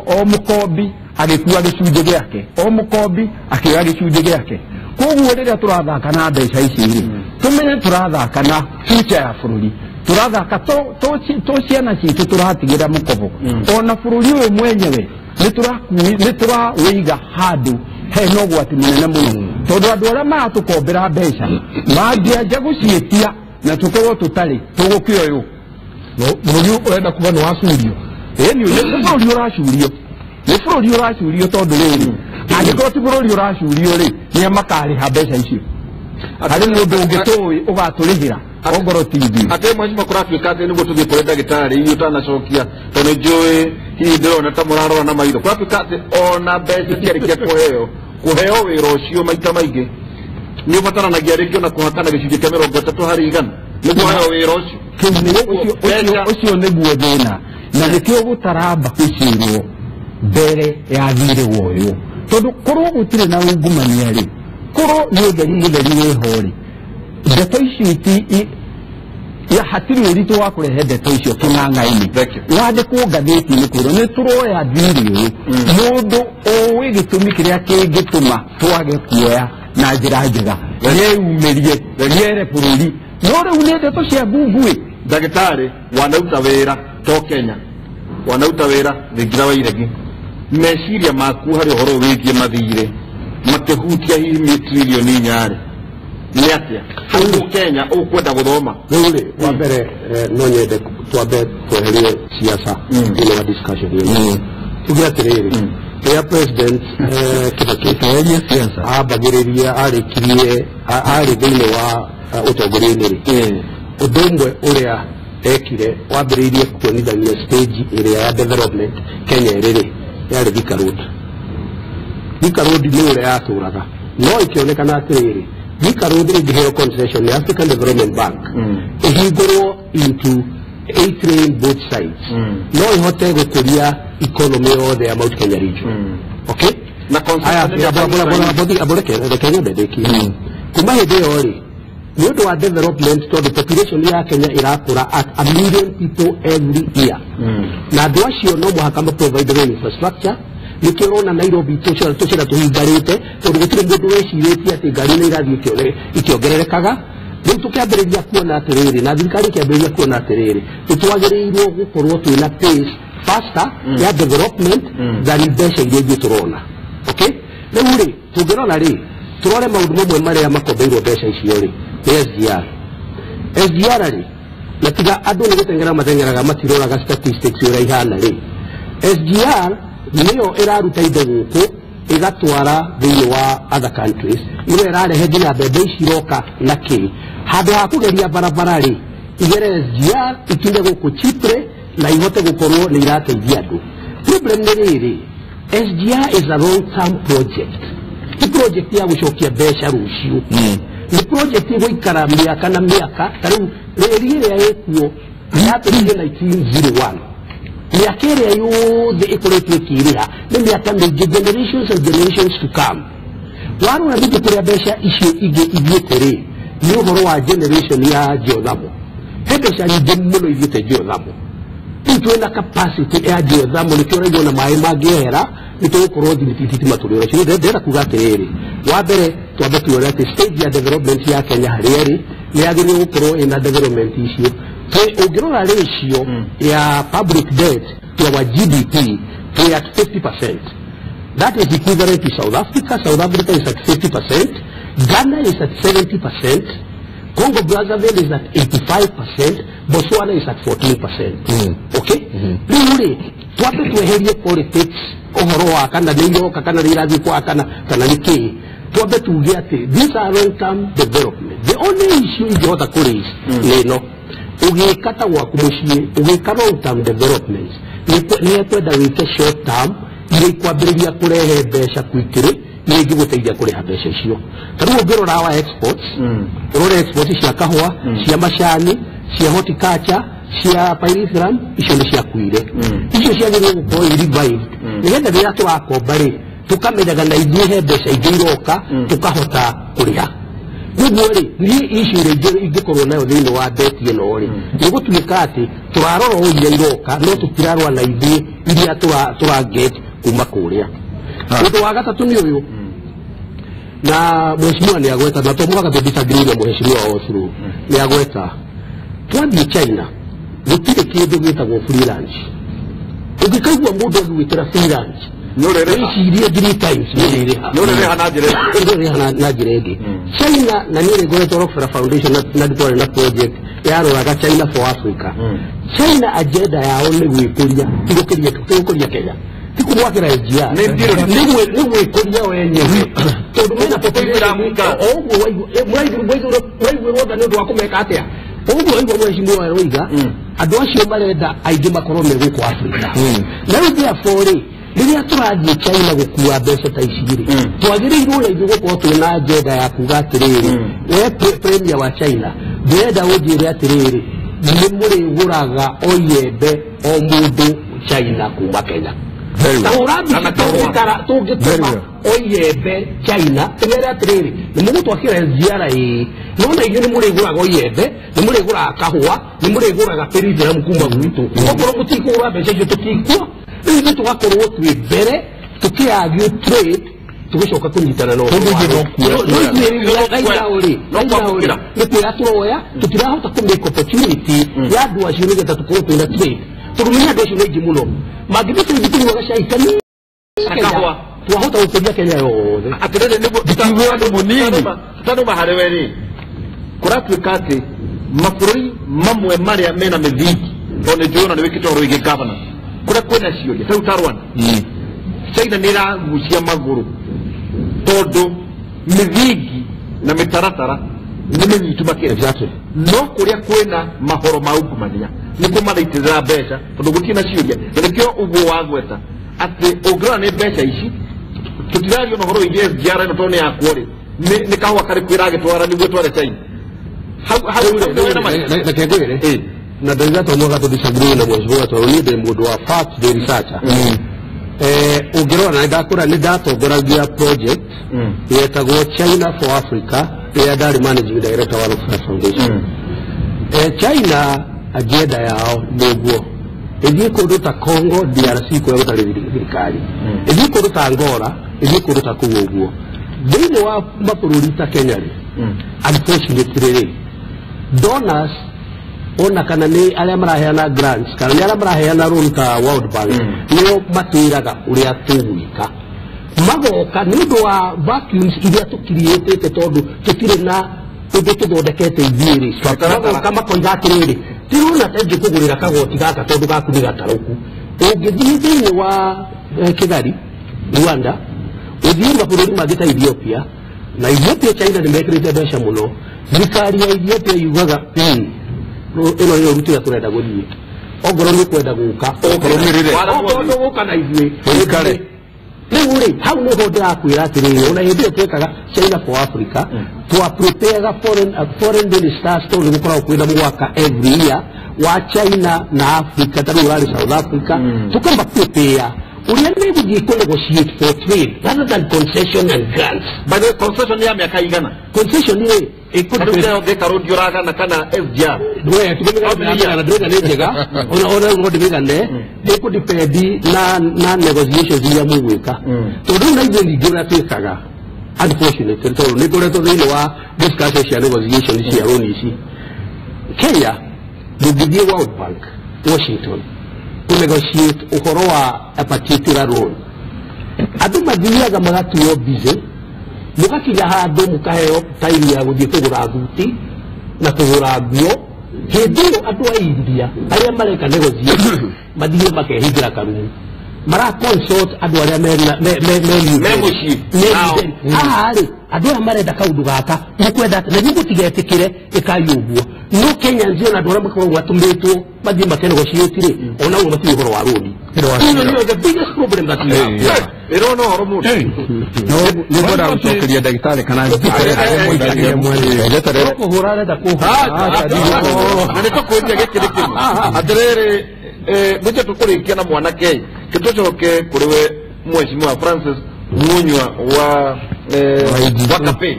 o mũkombi agĩkua gĩcunjĩ gĩake, o mũkombi akĩoya gĩcunjĩ gĩake. Koguo rĩrĩa tũrathaka na mbeca ici rĩ, tũmenye tũrathaka na future ya bũrũri, tũrathaka to ciana citũ tũratigĩra mũkobo. Ona bũrũri ũyũ mwenyewe nĩ tũrawĩiga handũ hena ũgwati mũnene mũno, tondũ andũ arĩa maratũkombera mbeca mangĩanja gũciĩtia na tũkorwo tũtarĩ tũgũkĩoywo. Bũrũri ũrenda kuga nĩ wacurio. Ĩni nĩ bũrũri ũracurio, nĩ bũrũri ũracurio tondũ rĩrĩ angĩkorwo ti bũrũri ũracurio rĩ, nĩa makarĩha mbeca icio? Harĩ mũndũ ũngĩ tũĩ ũgatũrĩhĩra ongorwo ti ithuĩ. Atĩ mheshimiwa kũratuĩka atĩ nĩguo tũthiĩ kũrĩ ndagĩtarĩ inyuĩ ũtanacokia, tondũ njũĩ hihi ndĩrona ta mũrarora na maitho. Kũratuĩka atĩ ona mbeca ciarĩkia kũheo wĩra ũcio maita maingĩ nĩ ũbataranagia rĩngĩ ona kũhakana gĩcunjĩ kĩa 30% nĩguo ũheo wĩra ũcio. Ũcio nĩguo thĩna, na nĩkĩo gũtaramba gũcirwo mbere ya thirĩ woywo, tondũ korwo gũtirĩ na ungumania rĩ, korwo nĩ ũtheri mũtheri wĩho rĩ, ndeto icio ya hatirĩ ũritũ wa kũrehe ndeto icio kĩng'ang'a-inĩ. Wandĩkwo ngathĩti-inĩ kwĩrwo nĩ tũroya thirĩ ũyũ, mũndũ ũĩ gĩtũmi kĩrĩa kĩngĩtũma twage kuoya na njĩra njega nĩeyumĩrie nĩere bũrũri. No rĩu nĩ ndeto cia ngunguĩ. Ndagĩtarĩ wanauta wĩra to Kenya, wanauta wĩra Thingira wa Iregi, meciria maku harĩ ũhoro wĩgiĩ mathirĩ makĩhutia hihi trilioni 4 nĩ atĩa? Ũkũ Kenya ũkwenda gũthoma rĩu rĩ, wa mbere no nyende twambe tweherie siasa thĩinĩ wa discussion ĩno. Tuge atĩrĩrĩ, rĩrĩa president Kibaki ambagĩrĩria arĩkirie arĩ thĩinĩ wa ũtongoria-inĩ rĩ, ũndũ ũmwe ũrĩa ekire wambĩrĩirie kuonithania stage ĩrĩa ya development Kenya ĩrĩ rĩ, yarĩ Thika Road. Thika Road nĩ ũrĩa yatũraga, no ĩkĩonekana atĩrĩrĩ, Thika Road ĩngĩheo concession nĩ African Development Bank ĩhingũrwo into 8 lane both sides, no ĩhote gũkũria economy yothe ya Mount Kenya region. Okay? Na reke nyambe ndĩkie. Kuma hĩndĩ ĩyo rĩ, nĩ ũndũ wa development, tondũ population ya Kenya ĩrakũra at 1 million people every year, na andũ acio no mũhaka ma-provide infrastructure. Nĩkĩo ũrona Nairobi tũcĩra tũhingarĩte, tondũ gũtirĩ mũndũ wĩcirĩtie atĩ ngari nĩ irathiĩ ikĩongererekaga. Rĩu tũkĩambĩrĩria kuona atĩrĩrĩ, na thirikari ĩkĩambĩrĩria kuona atĩrĩrĩ, nĩtwagĩrĩirwo gũkorwo twĩna pace faster ya development than mbeca iria ingĩ tũrona. Okay? Rĩu rĩ, tũngĩrora rĩ, tũrore maũndũ mamwe marĩa makombeirwo mbeca icio rĩ, nĩ SGR. SGR rĩ, na tiga andũ nĩ gũteng'era mateng'eraga matiroraga statistics ũrĩa ihana rĩ, SGR nĩyo ĩraruta indo gũkũ ĩgatwara thĩinĩ wa other countries, nĩyo ĩrarehe nginya mbembe ici iroka na kĩ. Handũ ha kũgeria barabara rĩ, igere SGR ikinye gũkũ cheaply na ihote gũkorwo nĩ irateithia andũ. Problem nĩ rĩrĩ, SGR is a long term project. Ti project ya gũcokia mbeca rũciũ, nĩ project ĩgũikara mĩaka na mĩaka. Ta rĩu rĩri ĩrĩa ĩkuo yambĩrĩirie 1901, mĩaka ĩrĩa yothe ĩkoretwo ĩkĩrĩha nĩ mĩaka mĩingĩ, generations and generations to come. Warora ningĩ kũrĩa mbeca icio ingĩ ithiĩte rĩ, nĩ ũhoro wa generation ya geothermal. He mbeca nyingĩ mũno ithiĩte geothermal. Rĩu twĩna capacity ya geothermal, nĩkĩo ũraigua na maĩ mangĩehera nĩ tũgũkorwo thitima tũrĩ oro. Ndĩrenda kuga atĩrĩrĩ, wa mbere twambe tuone atĩ stage ya development ya Kenya harĩa ĩrĩ nĩ yagĩrĩirwo gũkorwo ĩna development icio. Ũngĩrora ratio ya public debt to our GDP, we are at 50%. That is equivalent to South Africa. South Africa is at 50%. Ghana is at 70%. Congo Brazzaville is at 85%. Botswana is at 14%. Okay? Rĩu rĩ, twambe tweherie politics ũhoro wa kana nĩ iroka kana nĩ irathiĩ kwa kana nĩ kĩĩ. Twambe tuge atĩ these are long term development. The only issue ingĩhota kũ raise nĩ ĩno, ũgĩka ta gwaku mũciĩ, ũgĩka long term developments, nĩ ekwenda wĩke short term iria ikwambĩrĩria kũrehe mbeca quickly, nĩ ingĩgũteithia kũrĩha mbeca icio. Ta rĩu ũngĩrora wa exports, ũrore exports cia kahũa, cia macani, cia horticulture, cia pyrethrum, icio nĩ ciakuire. Icio ciagĩrĩirwo gũkorwo i revived, nĩgetha rĩrĩa tũrakomba rĩ, tũkamenyaga na ithuĩ he mbeca ingĩ iroka, tũkahota kũrĩha. Nĩguo rĩ niĩ issue ĩrĩa ingĩkorwo nayo thĩinĩ wa deti ĩno rĩ nĩ gũtuĩka atĩ tũrarora o iria iroka no tũtirarora na ithuĩ iria tũra get kuma kũrĩa. Ũndũ wa gatatũ nĩ ũyũ na mheshimiwa nĩ agweta na to mũhaka tũ disagree na mheshimiwa Osuru nĩ agweta twathiĩ China gũtirĩ kĩndũ gĩtagwo free lunch. Ũngĩkaigua mũndũ agĩgwĩtĩra free lunch nĩcirie 3 times nĩũrĩrĩha na njĩra ĩngĩ. China na niĩ nĩngoretwo Rockefeller Foundation na ndĩtwarĩ na project yaroraga China for Africa. China agenda yao nĩ gwĩkũria ti gũkũria Kenya ti kũmwakĩra SGR nĩ gwĩkũria wenyewe tondũ mena population o ũguo mwaiguĩrwo tha nĩ ũndũ wa kũmeka atĩa ũguo waigua mheshimiwa aroiga andũ acio marenda aingĩ makorwo me gũkũ Africa. Na rĩu therefore rĩ rĩrĩa tũrathiĩ China gũkua mbeca ta ici rĩ twagĩrĩirwo na ithuĩ gũkorwo twĩna agenda ya kuga atĩrĩrĩ we premier wa China ndĩrenda ũnjĩre atĩrĩrĩ nĩ mũrĩgũraga o iembe o mũndũ China kuma Kenya. Ta ũrambi tũngĩtũma o iembe China tũmere atĩrĩrĩ nĩ mũgũtwakĩra SGR ĩĩ no na inyuĩ nĩ mũrĩgũraga o iembe nĩ mũrĩgũraga kahũa nĩ mũrĩgũraga peridram kuma gwitũ okorwo mũtikũgũra mbeca icio tũtikua rĩu ithuĩ tũgakorwo twĩ mbere tũkĩargue trade tũgĩcoka kũnyitana na nĩ kuoya tũroya tũtirahota kũ make opportunity ya andũ acio nĩgetha tũkorwo twĩna trade tondũ menya andũ acio nĩ aingĩ mũno mangĩthiĩ tũithuĩ tũnyuaga cai kanini twahota gũkũria Kenya yothe. Atĩrĩrĩ nĩguo mũnini tũtanuma harĩ we rĩ kũratuĩka atĩ mabũrũri mamwe marĩa mena mĩthingi tondũ nĩ njũĩ ona nĩ wĩkĩte ũhoro wĩgiĩ governance kũrĩa kwĩna ciũria ta rĩu ta Rwanda China nĩ ĩragucia magũrũ tondũ mĩthingi na mĩtaratara nĩ mĩnyitu makĩria no kũrĩa kwĩna mahoro ma ungumania nĩkuo maraitĩrĩra mbeca tondũ gũtirĩ na ciũria na nĩkĩo ũguo wagweta atĩ ũngĩrora nĩ mbeca ici tũtiraria ona ũhoro wĩgiĩ SGR ĩno tondũ nĩ yakwo rĩ nĩ kahũa karĩkũ ĩragĩtwara nĩguo ĩtware China reke ngwĩre na ndauga to mũhaka tũ disagree na mheshimiwa tondũ niĩ ndĩ mũndũ wa fact ndĩ researcher. Ũngĩrora nĩ ndatongoragia project yetagwo China for Africa ĩrĩa ndarĩ managing director wa Rockefeller Foundation. China agenda yao nĩguo ĩthiĩ kũndũ ta Congo DRC kũrĩa gũtarĩ thirikari ĩthiĩ kũndũ ta Angola ĩthiĩ kũndũ ta kũu ũguo thĩinĩ wa mabũrũri ta Kenya rĩ unfortunately rĩ donors ona kana nĩ arĩa maraheana grants kana nĩ arĩa maraheana loan ta World Bank nĩo matwĩraga ũrĩa tũgwĩka magoka nĩ ũndũ wa vacuums iria tũkiriĩtĩte tondũ tũtirĩ na ũndũ tũthondekete ithuĩ rĩ magoka makoiga atĩrĩrĩ tirona ta ingĩkũgũrĩra kagoti gaka tondũ gaku nĩ gatarũku ũngĩthiĩ thĩinĩ wa Kigali Rwanda ũthiĩ mabũrũri mangĩ ta Ethiopia na Ethiopia China nĩ mekĩrĩte mbeca mũno thirikari ya Ethiopia yugaga ĩno nĩyo ruti ĩrĩa tũrenda gũthiĩ ongorwo nĩ ũkwenda gũka okorwo ndũgũka na ithuĩ ũikare rĩu rĩ hau nĩho ndĩrakwĩra atĩrĩrĩ ona hĩndĩ ĩyo twekaga China for Africa twa prepare foreign ministers tondũ nĩ gũkoragwo kwĩna mwaka every year wa China na Africa ta rĩu ũrarĩ South Africa tũkamba prepare ũrĩa megũthiĩ kũ negotiate for trade rather than concession and grants. By the way, concession ya mĩaka igana concession rĩ ĩkũndũ Thika Road ũragana kana SGR we tũmĩgana ndĩrauga nĩ njega ona rĩu no ndĩmĩgane ĩkũdipendi na negotiations iria mũgwĩka tondũ rĩu na ithuĩ ningĩ ũrĩa twĩkaga unfortunately tondũ nĩ ngoretwo thĩinĩ wa discussion cia negotiations cia loan ici Kenya ndũngĩthiĩ World Bank Washington to negotiate ũhoro wa a particular loan andũ mathiaga magatuo busy mũgakinya handũ mũkaheo time ya gũthiĩ kũgũra thuti na kũgũra nguo hĩndĩ ĩyo andũ a India arĩa mareka negotiation mathiĩ makehingĩra karumu mara consult andũ arĩa me mũciĩ haha rĩ andũ aya marenda kaũndũ gaka mũkwenda na nĩ mũtigetĩkĩre ĩkai ũguo no Kenyans ona andũ arĩa makoragwo matũmĩtwo mathiĩ makenegotiate rĩ ona ũguo matirĩ ũhoro wa rũni. Ĩno the biggest problem that we have. Ĩrona ũhoro mũndũ nĩ ngwenda gũcokeria ndagĩtarĩ kana njeterere kũhũra arenda kũhũra na nĩ tũkũria gĩkĩ nĩ kĩmwe atĩrĩrĩ ngwĩtia tũkũrĩkia na mwanake gĩtũcoke kũrĩ we mheshimiwa Francis Munywa wa Kapĩ.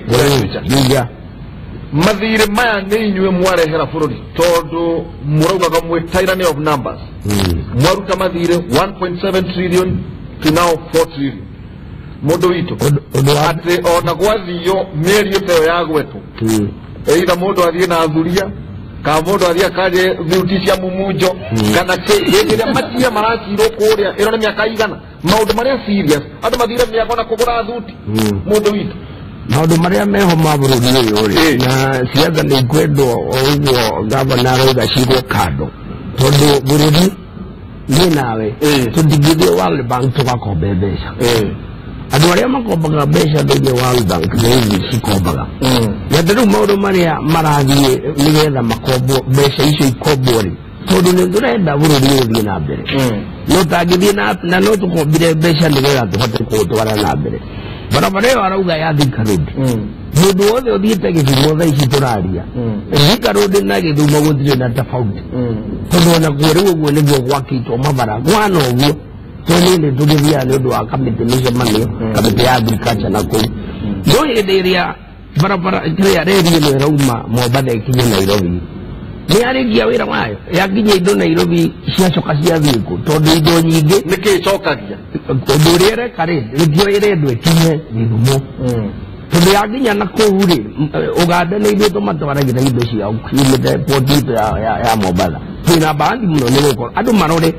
Mathirĩ maya nĩ inyuĩ mwarehera bũrũri tondũ mũraugaga mwĩ tyranny of numbers. Mwaruta mathirĩ 1.7 trillion to now 4 trillion. Mũndũ witũ atĩ ona gwathio mĩeri ĩyo yagwetwo either mũndũ athiĩ na thuria kana mũndũ athiĩ akaje thiuti cia mumunjo kana hĩndĩ ĩrĩa matia maracirwo kũrĩa ĩno nĩ mĩaka igana maũndũ marĩa serious andũ mathire mĩaka ona kũgũra thuti mũndũ witũ maũndũ marĩa meho ma bũrũri ũyũ rĩ na ciatha nĩ ikwendwo o ũguo gavana arauga cigwo kando tondũ bũrũri niĩ nawe tũtingĩthiĩ World Bank tũgakombe mbeca. Andũ arĩa makombaga mbeca thĩinĩ wa World Bank nĩ ithi cikombaga na rĩu maũndũ marĩa marathiĩ nĩgetha makombwo mbeca icio ikombwo rĩ tondũ nĩ tũrenda bũrũri ũthiĩ na mbere no tangĩthiĩ na no tũkombire mbeca nĩgetha tũhote kũũtwara na mbere. Barabara ĩyo arauga ya Thika Road mũndũ wothe ũthiĩte Gĩthumo thaa ici tũraria Thika Road na Gĩthumo gũtirĩ na tofauti tondũ ona kuo rĩu ũguo nĩguo gwakĩtwo mabara kwana ũguo tondũ nĩ tũgĩthiaga nĩ ũndũ wa kamĩtĩ mĩcemanio kamĩtĩ ya agriculture na kũu no hĩndĩ ĩrĩa barabara ĩrĩa reri ĩno ĩrauma Mombatha ĩkinye Nairobi nĩ yarĩkia wĩra wayo yakinya indo Nairobi ciacoka ciathiĩ kũ tondũ indo nyingĩ nĩkĩ icokagia ũndũ ũrĩa ĩreka rĩ nĩkĩo ĩrendwo ĩkinye Gĩthumo tondũ yakinya na kũu rĩ Ũganda nĩ ithuĩ tũmatwaragĩra indo ciao ciumĩte port itũ ya Mombatha twĩna bahati mũno nĩ gũkorwo andũ marore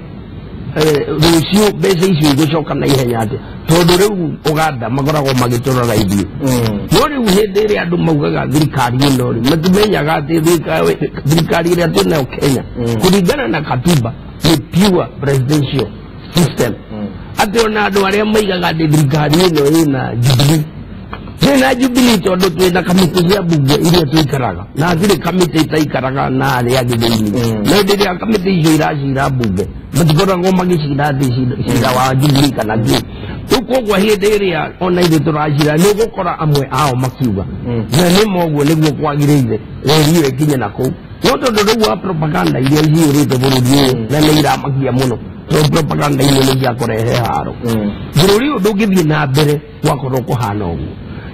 rũciũ mbeca icio igũcoka na ihenya atĩa tondũ rĩu Ũganda makoragwo magĩtũrora ithuĩ no rĩu hĩndĩ ĩrĩa andũ maugaga thirikari ĩno rĩ matimenyaga atĩ thirikari ĩrĩa twĩnayo Kenya kũringana na katiba nĩ pure presidential system atĩ ona andũ arĩa maigaga atĩ thirikari ĩno ĩna Jubilee twĩna Jubilee tondũ twĩna kamĩtĩ cia mbunge iria tũikaraga na hatirĩ kamĩtĩ itaikaraga na arĩa angĩ thĩinĩ na hĩndĩ ĩrĩa kamĩtĩ icio iracira mbunge matikoragwo magĩcira atĩ cira wa Jubilee kana kĩ rĩu koguo hĩndĩ ĩrĩa ona ithuĩ tũracira nĩ ũgũkora amwe ao makiuga na nĩ moguo nĩguo kwagĩrĩire reri ĩyo ĩkinye na kũu no tondũ rĩu wa propaganda iria ciyũrĩte bũrũri ũyũ na nĩ iramakia mũno tondũ propaganda imwe nĩ cia kũrehe haro bũrũri ũyũ ndũngĩthiĩ na mbere gwakorwo kũhana ũguo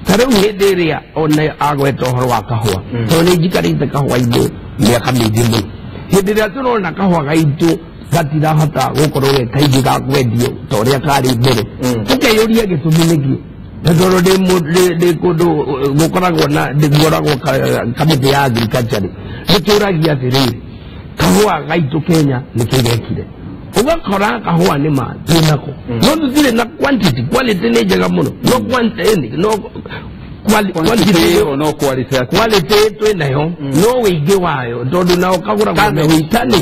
ta rĩu hĩndĩ ĩrĩa ona agweta ũhoro wa kahũa tondũ nĩ njikarĩte kahũa-inĩ mĩaka mĩingĩ mũno hĩndĩ ĩrĩa tũrona kahũa gaitũ gatirahota gũkorwo ge kaingĩ ga kwendio ta ũrĩa karĩ mbere tũkeyũria gĩtũmi nĩkĩ tondũ ndĩ kũndũ gũkoragwo na ngoragwo kamĩtĩ ya agriculture nĩ tũragia atĩrĩrĩ kahũa gaitũ Kenya nĩkĩ gekire ũgakora kahũa nĩ ma twĩnako no tũtirĩ na quantity quality nĩ njega mũno no quantity no quality twĩnayo no wĩingĩ wayo tondũ nao kagũragwo na wĩitani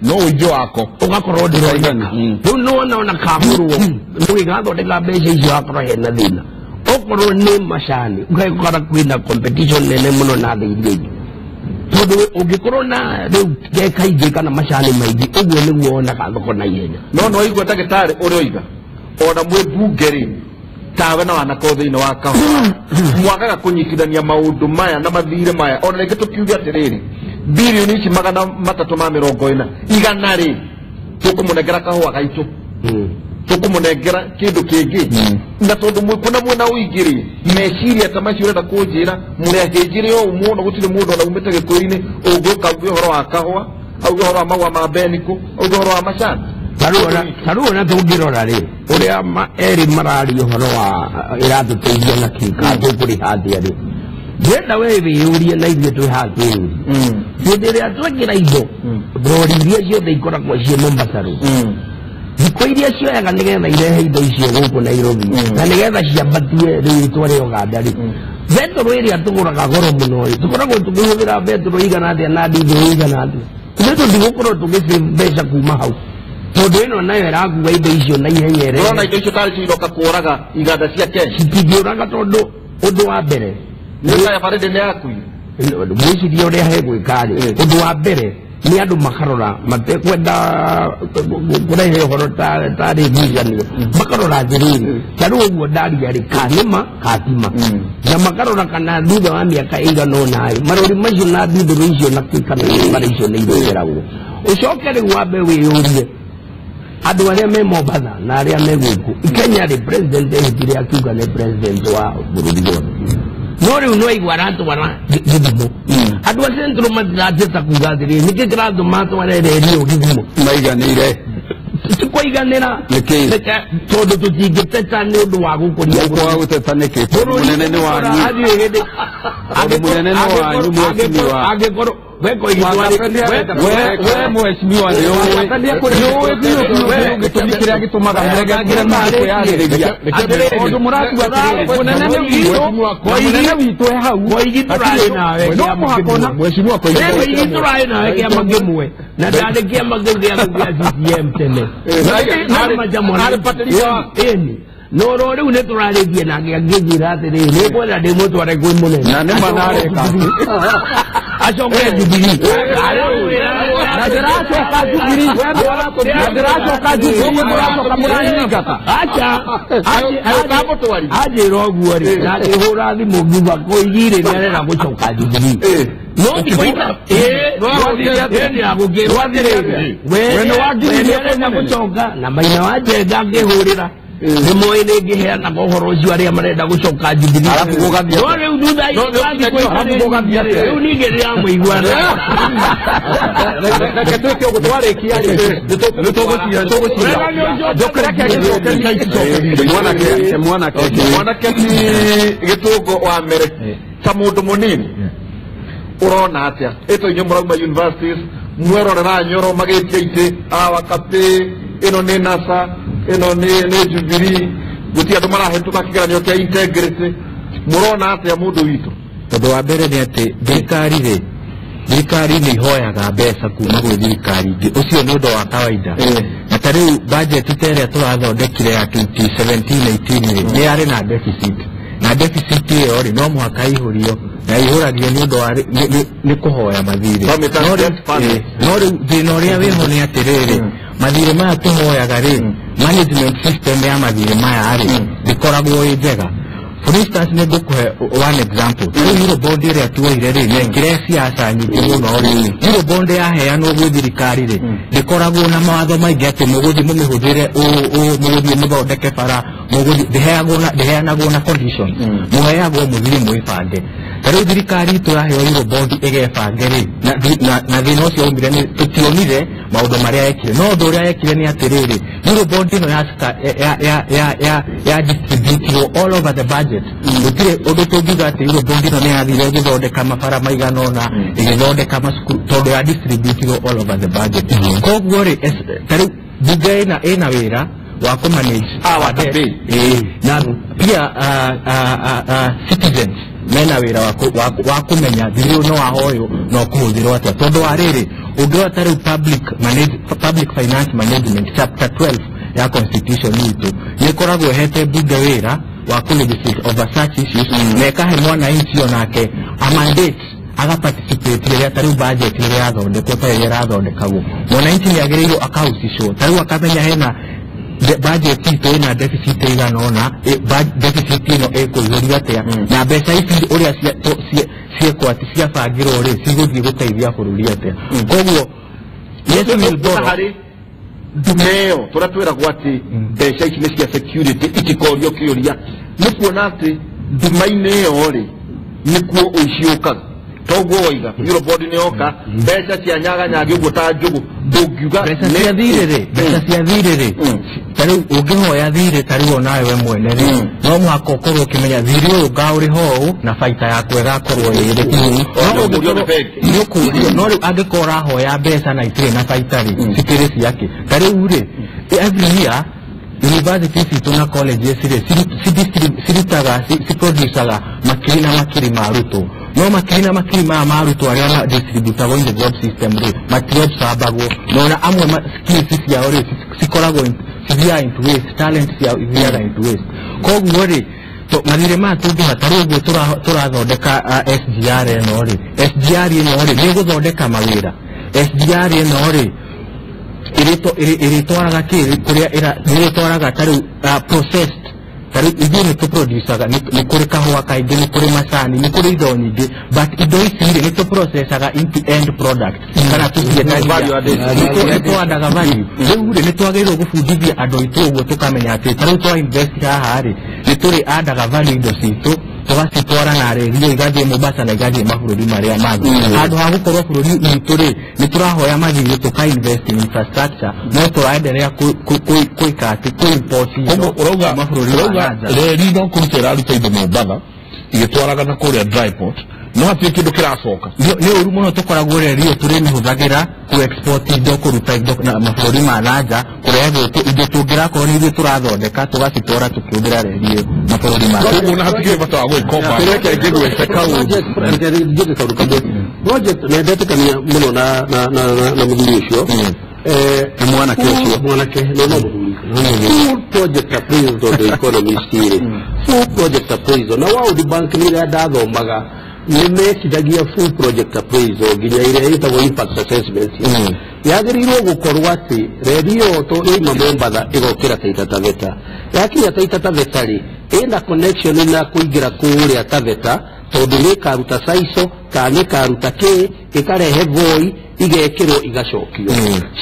no ũingĩ wako ũgakorwo ndũroneka rĩu nĩwona ona kagũrwo nĩgĩgathondeka mbeca icio hakorwo hena thĩna okorwo nĩ macani ũgakora kwĩna competition nene mũno na thĩ iria ingĩ tondũ ũngĩkorwo na rĩu ge kaingĩ kana macani maingĩ ũguo nĩguo wonaga thoko na ihenya no no igua ndagĩtarĩ ũrĩa oiga ona mwĩ mbunge rĩ tawe na wanako thĩinĩ wa kahũa mwagaga kũnyitithania maũndũ maya na mathirĩ maya ona rĩngĩ tũkiuge atĩrĩrĩ bilioni ici 340 igana rĩ tũkũmũnengera kahũa gaitũ tũkũmũnengera kĩndũ kĩngĩ na tondũ mwĩkona mwena ũingĩ rĩ meciria ta macio ũrenda kũnjĩra mũrĩahĩnjire ũũ mũno gũtirĩ mũndũ ona umĩte gĩkũyũ-inĩ ũngĩũka auge ũhoro wa kahũa auge ũhoro wa mahũa ma mbenikũ auge ũhoro wa macani tarĩu ona tũngĩrora rĩ ũrĩa erĩ mararia ũhoro wa ĩratũteithia na kĩ kana tũkũrĩha atĩa rĩ ndĩrenda we wĩyũrie na ithuĩ twĩ haha twĩyũrie hĩndĩ ĩrĩa twekĩra indo rori iria ciothe ikoragwo ciĩ Mombasa Road thikũ iria cioyaga nĩgetha irehe indo icio gũkũ Nairobi na nĩgetha ciambatie rĩtwa rĩa Ũganda rĩ betũrũ ĩrĩa tũgũraga goro mũno rĩ tũkoragwo tũkĩhũthĩra betũrũ igana atĩa na ndithũ igana atĩa ithuĩ tũtigũkorwo tũgĩsave mbeca kuma hau tondũ ĩno nayo ĩrakua indo icio na ihenya ĩrehe ũrona indo icio tarĩ cio iroka kũraga iganda cia Kenya citingĩũraga tondũ ũndũ wa mbere nĩ barĩndĩ nĩ yakuire mwĩciria ũrĩa hegwĩka rĩ ũndũ wa mbere nĩ andũ makarora matekwenda kũrehe ũhoro tarĩ ngucanio makarora atĩrĩrĩ ta rĩu ũguo ndaria rĩ kanĩma katima na makarora kana thutha wa mĩaka ĩigana ũna rĩ marori macio na ndithũrũ icio na kana bara icio nĩ irũgeragwo ũcoke rĩu wambe wĩyũrie andũ arĩa me Mombatha na arĩa me gũkũ Kenya rĩ president ehĩtire akiuga nĩ president wa bũrũri wothe No rĩu no aigua aratwara Gĩthumo. Andũ a Central matirateta kuga atĩrĩrĩ, nĩkĩ kĩratũma atware reri ĩyo Gĩthumo? Maiganĩire. Tikũiganĩra. Nĩkĩ? Tondũ tũtingĩteta nĩ ũndũ wa gũkũria Mũkwa gũteta nĩkĩ? Tondũ mũnene nĩ wanyu. Tondũ mũnene nĩ wanyu mheshimiwa. Angĩkorwo we We mheshimiwa nĩ ũĩ biũ biũ gĩtũmi kĩrĩa gĩtũmaga mũregangĩre kwĩyarĩrĩria. Tondũ mũratua atĩrĩrĩ, mũnene nĩ witũ, mũnene witũ e hau. Koigi tũrarĩ nawe No mũhaka ona Mheshimiwa Koigi. Koigi tũrarĩ nawe kĩama kĩmwe na ndarĩ kĩama kĩu gĩa CCM tene. Ĩni. No ro rĩu nĩ tũrarĩtie nake angĩnjĩra atĩrĩrĩ, nĩ ngwenda ndĩmũtware kwĩ mũnene. Na nĩ ma nareka. Acoke Jubilee. Na ndĩracoka Jubilee. Na ndĩracoka Jubilee mũracoka mũranyingata. Acha. Anjĩra ũguo rĩ, na ngĩhũra thimũ ngiuga Koigi rĩ nĩ arenda gũcoka Jubilee. No we nĩ gũcoka na Maina wa Njenga ngĩhũrĩra. Nĩ moĩ nĩ ngĩheanaga ũhoro ũcio arĩa marenda gũcoka Jubilee. Arabu gũgathiĩ No rĩu thutha rĩu ningĩ ndĩramũigua. Reke twĩke ũguo twarĩkia rĩ, nĩ tũgũcira. Reke Mwanake mwanake mwanake ti Gĩtũngũ wa mere ta mũndũ mũnini ũrona atĩa ĩto inyuĩ mũrauma universities mwerorera Nyoro magĩtia itĩ awakapĩ ĩno nĩ NASA ĩno nĩ Jubilee gũtirĩ andũ marahĩtũka kĩgeranio kĩa integrity mũrona atĩa mũndũ witũ? Ũndũ wa mbere nĩ atĩ thirikari rĩ, thirikari nĩ ihoyaga mbeca kuma gwĩ thirikari ingĩ, ũcio nĩ ũndũ wa kawaida. Na ta rĩu budget ta ĩrĩa tũrathondekire ya 2017-18 rĩ, nĩ yarĩ na deficit, na deficit ĩyo rĩ no mũhaka ĩihũrio, na ĩihũragio nĩ ũndũ wa nĩ kũhoya mathirĩ. No rĩu thĩna ũrĩa wĩho nĩ atĩrĩrĩ, mathirĩ maya tũhoyaga rĩ, management system ya mathirĩ maya rĩ ndĩkoragwo ĩ njega. For instance, nĩ ngũkũhe one example. Rĩu Eurobond ĩrĩa tuoire rĩ, nĩekĩre siasa nyingĩ mũno rĩ. Eurobond yaheanwo gwĩ thirikari rĩ, ndĩkoragwo na mawatho maingĩ atĩ mũgũthiĩ mũmĩhũthĩre ũũ, mũgũthiĩ mũthondeke bara, mũgũthiĩ, ndĩheanagwo na conditions. Mũheagwo mũthiĩ mwĩbange. Ta rĩu thirikari itũ yaheo Eurobond ĩgebange rĩ, na thĩna ũcio waumire nĩ tũtionire maũndũ marĩa ekire. No ũndũ ũrĩa ekire nĩ atĩrĩrĩ, Eurobond ĩno ya distributirwo all over the budget. Gũtirĩ ũndũ tũngiuga atĩ Eurobond ĩno nĩ yathire ĩgĩthondeka mabara maigana ũna, ĩgĩthondeka macukuru, tondũ ya distributirwo all over the budget. Koguo rĩ, ta rĩu bunge ĩna wĩra wa kũmanage our debt. Na pia citizens mena wĩra wa kũmenya thirĩ ũyũ no wahoywo na ũkũhũthĩrwo atĩa. Tondũ wa rĩrĩ, ũngĩrora ta rĩu public finance management chapter 12 ya constitution itũ nĩ ĩkoragwo ĩhete bunge wĩra wa kũ-legislate over such issues, na ĩkahe mwananchi onake a mandate agaparticipate rĩrĩa ta rĩu budget rĩrĩa yathondekwo ta rĩrĩa ĩrathondekagwo. Mwananchi nĩ agĩrĩirwo akahusishwo, ta rĩu akamenya hena budget itũ ĩna deficit ĩigana ũna, deficit ĩno ĩkũihũrio atĩa, na mbeca ici ũrĩa ciĩkwo atĩ ciabangirwo rĩ cigũthiĩ gũteithia bũrũri atĩa. Koguo yes, we will borrow. Ndume ĩyo tũrĩa twĩragwo atĩ mbeca ici nĩ cia security itikorio kĩũria, nĩ kuona atĩ nduma-inĩ ĩyo rĩ nĩkuo ũici ũkaga. Toguo waiga Eurobond nĩ yoka, mbeca cia nyaganyage ũguo ta njũgũ, ndũngiuga mbeca cia thirĩ rĩ, mbeca cia thirĩ rĩ, ta rĩu ũngĩhoya thirĩ ta rĩu onawe we mwene rĩ, no mũhaka ũkorwo ũkĩmenya thirĩ ũyũ ngaũrĩha ũũ na baita yaku ĩgakorwo ĩ ĩrĩkũ. Nĩ ũkũrio, no rĩu angĩkorwo ũrahoya mbeca na itirĩ na baita rĩ, cikĩrĩ ciake. Ta rĩu rĩ, every year universities citũ na colleges rĩ, cirutaga, ciproducaga makiri na makiri ma arutwo. No makiri na makiri maya ma arutwo arĩa ma distributagwo in the job system rĩ, matiobsabagwo. Na ona amwe skills ciao rĩ, cikoragwo cithiaga into waste, talent ciao ithiaga into waste. Koguo rĩ, mathirĩ maya tũngĩha ta rĩu ũguo tũrathondeka SGR ĩno rĩ, SGR ĩno rĩ nĩ ĩgũthondeka mawĩra. SGR ĩno rĩ ĩrĩtwaraga kĩ kũrĩa ĩrĩtwaraga ta rĩu processed, ta rĩu ithuĩ nĩ tũproducaga, nĩ kũrĩ kahũa kaingĩ, nĩ kũrĩ macani, nĩ kũrĩ indo nyingĩ, but indo ici rĩ nĩ tũprocesaga into end product kana tũciendagia, nĩ twandaga value. Rĩu rĩ nĩ twagĩrĩirwo gũbundithia andũ aitũ ũguo tũkamenya atĩ ta rĩu twa invest haha rĩ nĩ tũrĩ andaga value indo citũ, tũgacitwara na reri ĩyo igathiĩ Mombasa na igathiĩ mabũrũri marĩa mangĩ. Handũ ha gũkorwo bũrũri witũ rĩ nĩ tũrahoya mathirĩ tũka invest in infrastructure, no tũraenderea kwĩka atĩ kũ import indo ũrauga mabũrũri ma ũrauga nja. Reri no kũruta ĩraruta indo Mombatha igĩtwaraga na kũrĩa dry port, no hatirĩ kĩndũ kĩracoka. Nĩ ũru mũno tũkoragwo reri ĩyo tũrĩmĩhũthagĩra ku export indo, kũruta indo na mabũrũri ma nanja, kũrehe gũkũ indo tũngĩrakorwo nĩ ithuĩ tũrathondeka tũgacitwara tũkĩhũthĩra reri ĩyo mabũrũri ma Koguo na hatikĩrĩ bata wa gwĩkomba. Kĩrĩa kĩngĩgwete kaũndũ. Project na ndetĩkania mũno na mũthuri ũcio. Na mwanake ũcio. Mwanake no mũthuri. Full project appraisal the economist rĩ, full project appraisal na World Bank nĩ ĩrĩa ndathomaga nĩ mekithagia full project appraisal nginya ĩrĩa ĩtagwo impact assessment. Yagĩrĩirwo gũkorwo atĩ reri ĩyo to ĩma Mombatha ĩgokĩra Taita Taveta, yakinya Taita Taveta rĩ ĩna connection na kũingĩra kũrĩa Taveta, tondũ nĩ ĩkaruta saico kana nĩ ĩkaruta kĩ ĩkarehe Voi igekĩrwo igacokio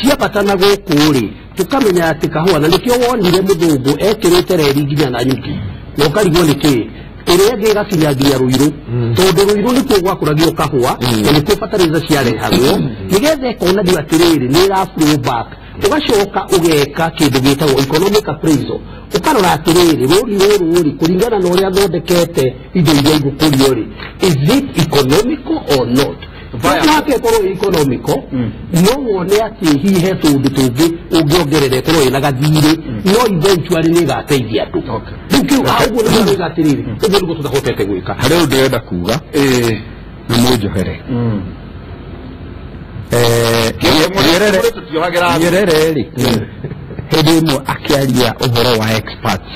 ciambata na gũkũ rĩ tũkamenya atĩ kahũa, na nĩkĩo wonire mũthũngũ ekĩrĩte reri nginya na nyuki na ũkarigwo nĩ kĩ ĩrĩa ĩngĩ ĩgakinya nginya Rũirũ, tondũ Rũirũ nĩkuo gwakũragio kahũa na nĩkuo fertilizer ciarehagwo nĩgetha ĩkonanio atĩrĩrĩ nĩ ĩra flow back. Ũgacoka ũgeka kĩndũ gĩtagwo economic appraisal, ũkarora atĩrĩrĩ rũri rũrũ rĩ kũringana na ũrĩa thondekete indo iria igũkũrio rĩ, is it economical or not? Hake ĩkorwo ĩ economical no wone atĩ hihi he tũũndũ tũngĩ ũngĩongerera ĩkorwo ĩna gathirĩ, no eventually nĩ ĩgateithia andũ. Rĩu kĩu ũguo nĩguo nĩga atĩrĩrĩ ũguo nĩguo tũtahotete gwĩka. Harĩ ũndũ ndĩrenda kuga na mũnjohere. Nyerere rĩ hĩndĩ ĩmwe akĩaria ũhoro wa experts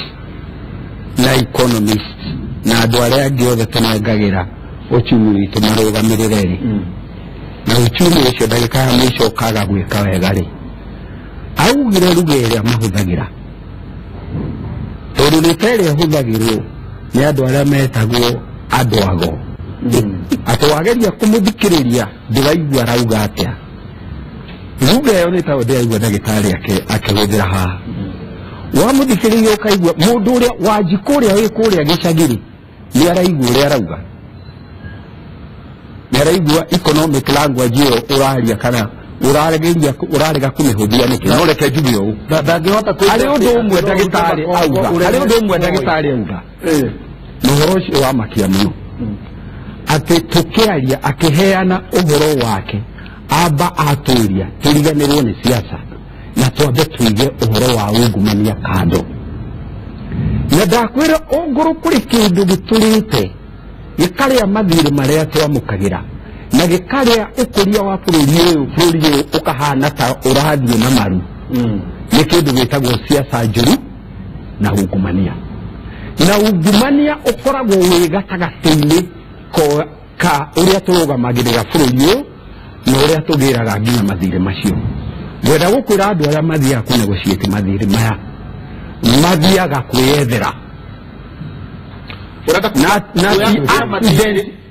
na economists na andũ arĩa angĩ othe tũnengagĩra uchumi witũ marũgamĩrĩre rĩ, na uchumi ũcio ndagĩka ya mũico ũkaga gwĩka wega rĩ, augire ruga ĩrĩa mahũthagĩra tondũ nĩ ta ĩrĩa ĩhũthagĩrwo nĩ andũ arĩa metagwo andũ ago, atĩ wageria kũmũthikĩrĩria ndũraigua arauga atĩa. Ruga ĩyo nĩ tayo ndĩraigua ndagĩtarĩ akĩhũthĩra haha. Wamũthikĩrĩria ũkaigua mũndũ ũrĩa Wanjikũ ũrĩa wĩ kũrĩa gĩcagi-rĩ nĩ araigua ũrĩa arauga, nĩ araigua economic language ĩyo ũraria kana ũraregeria ũrarega kũmĩhũthia nĩkĩ. No reke njuge ũũ, ndangĩhota harĩ ũndũ ũmwe ndagĩtarĩ auga, harĩ ũndũ ũmwe ndagĩtarĩ auga na ũhoro ũcio wamakia mũno, atĩ tũkĩaria akĩheana ũhoro wake amba atũria tũriganĩrwo nĩ siasa na twambe tũige ũhoro wa ungumania kando. Na ndakwĩra ongorwo kũrĩ kĩndũ gĩtũrĩte gĩkarĩa mathirĩ marĩa twamũkagĩra na gĩkarĩa ũkũria wa bũrũri ũyũ, bũrũri ũyũ ũkahana ta ũrathiĩ na maru, nĩ kĩndũ gĩtagwo siasa njũru na ungumania. Na ungumania ũkoragwo wĩ gatagatĩ-inĩ ka ũrĩa tũrũgamagĩrĩra bũrũri ũyũ na ũrĩa tũgĩraga nginya mathirĩ macio. Ngwenda gũkwĩra andũ arĩa mathiaga kũ negotiate mathirĩ maya mathiaga kwĩyethera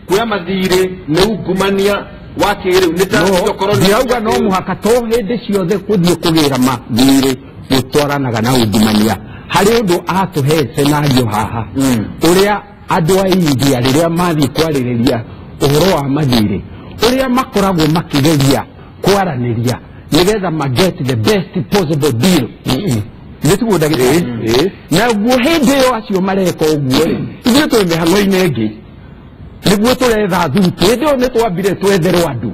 kuoya mathirĩ nĩ ungumania wa kĩrĩu nĩ ta okorwo ndirauga no mũhaka to hĩndĩ ciothe gũthiĩ kũgĩra mathirĩ gũtwaranaga na ungumania. Harĩ ũndũ atũhe scenario haha ũrĩa andũ a India rĩrĩa mathiĩ kwarĩrĩria ũhoro wa mathirĩ ũrĩa makoragwo makĩgeria kwaranĩria nĩgetha ma get the best possible deal. Nĩ tiguo ndagĩtarĩ? Naguo hĩndĩ ĩyo acio mareka ũguo rĩ, ithuĩ twĩ mĩhang'o-inĩ ĩngĩ nĩguo tũretha thuti. Hĩndĩ ĩyo nĩ twambire twetherwo andũ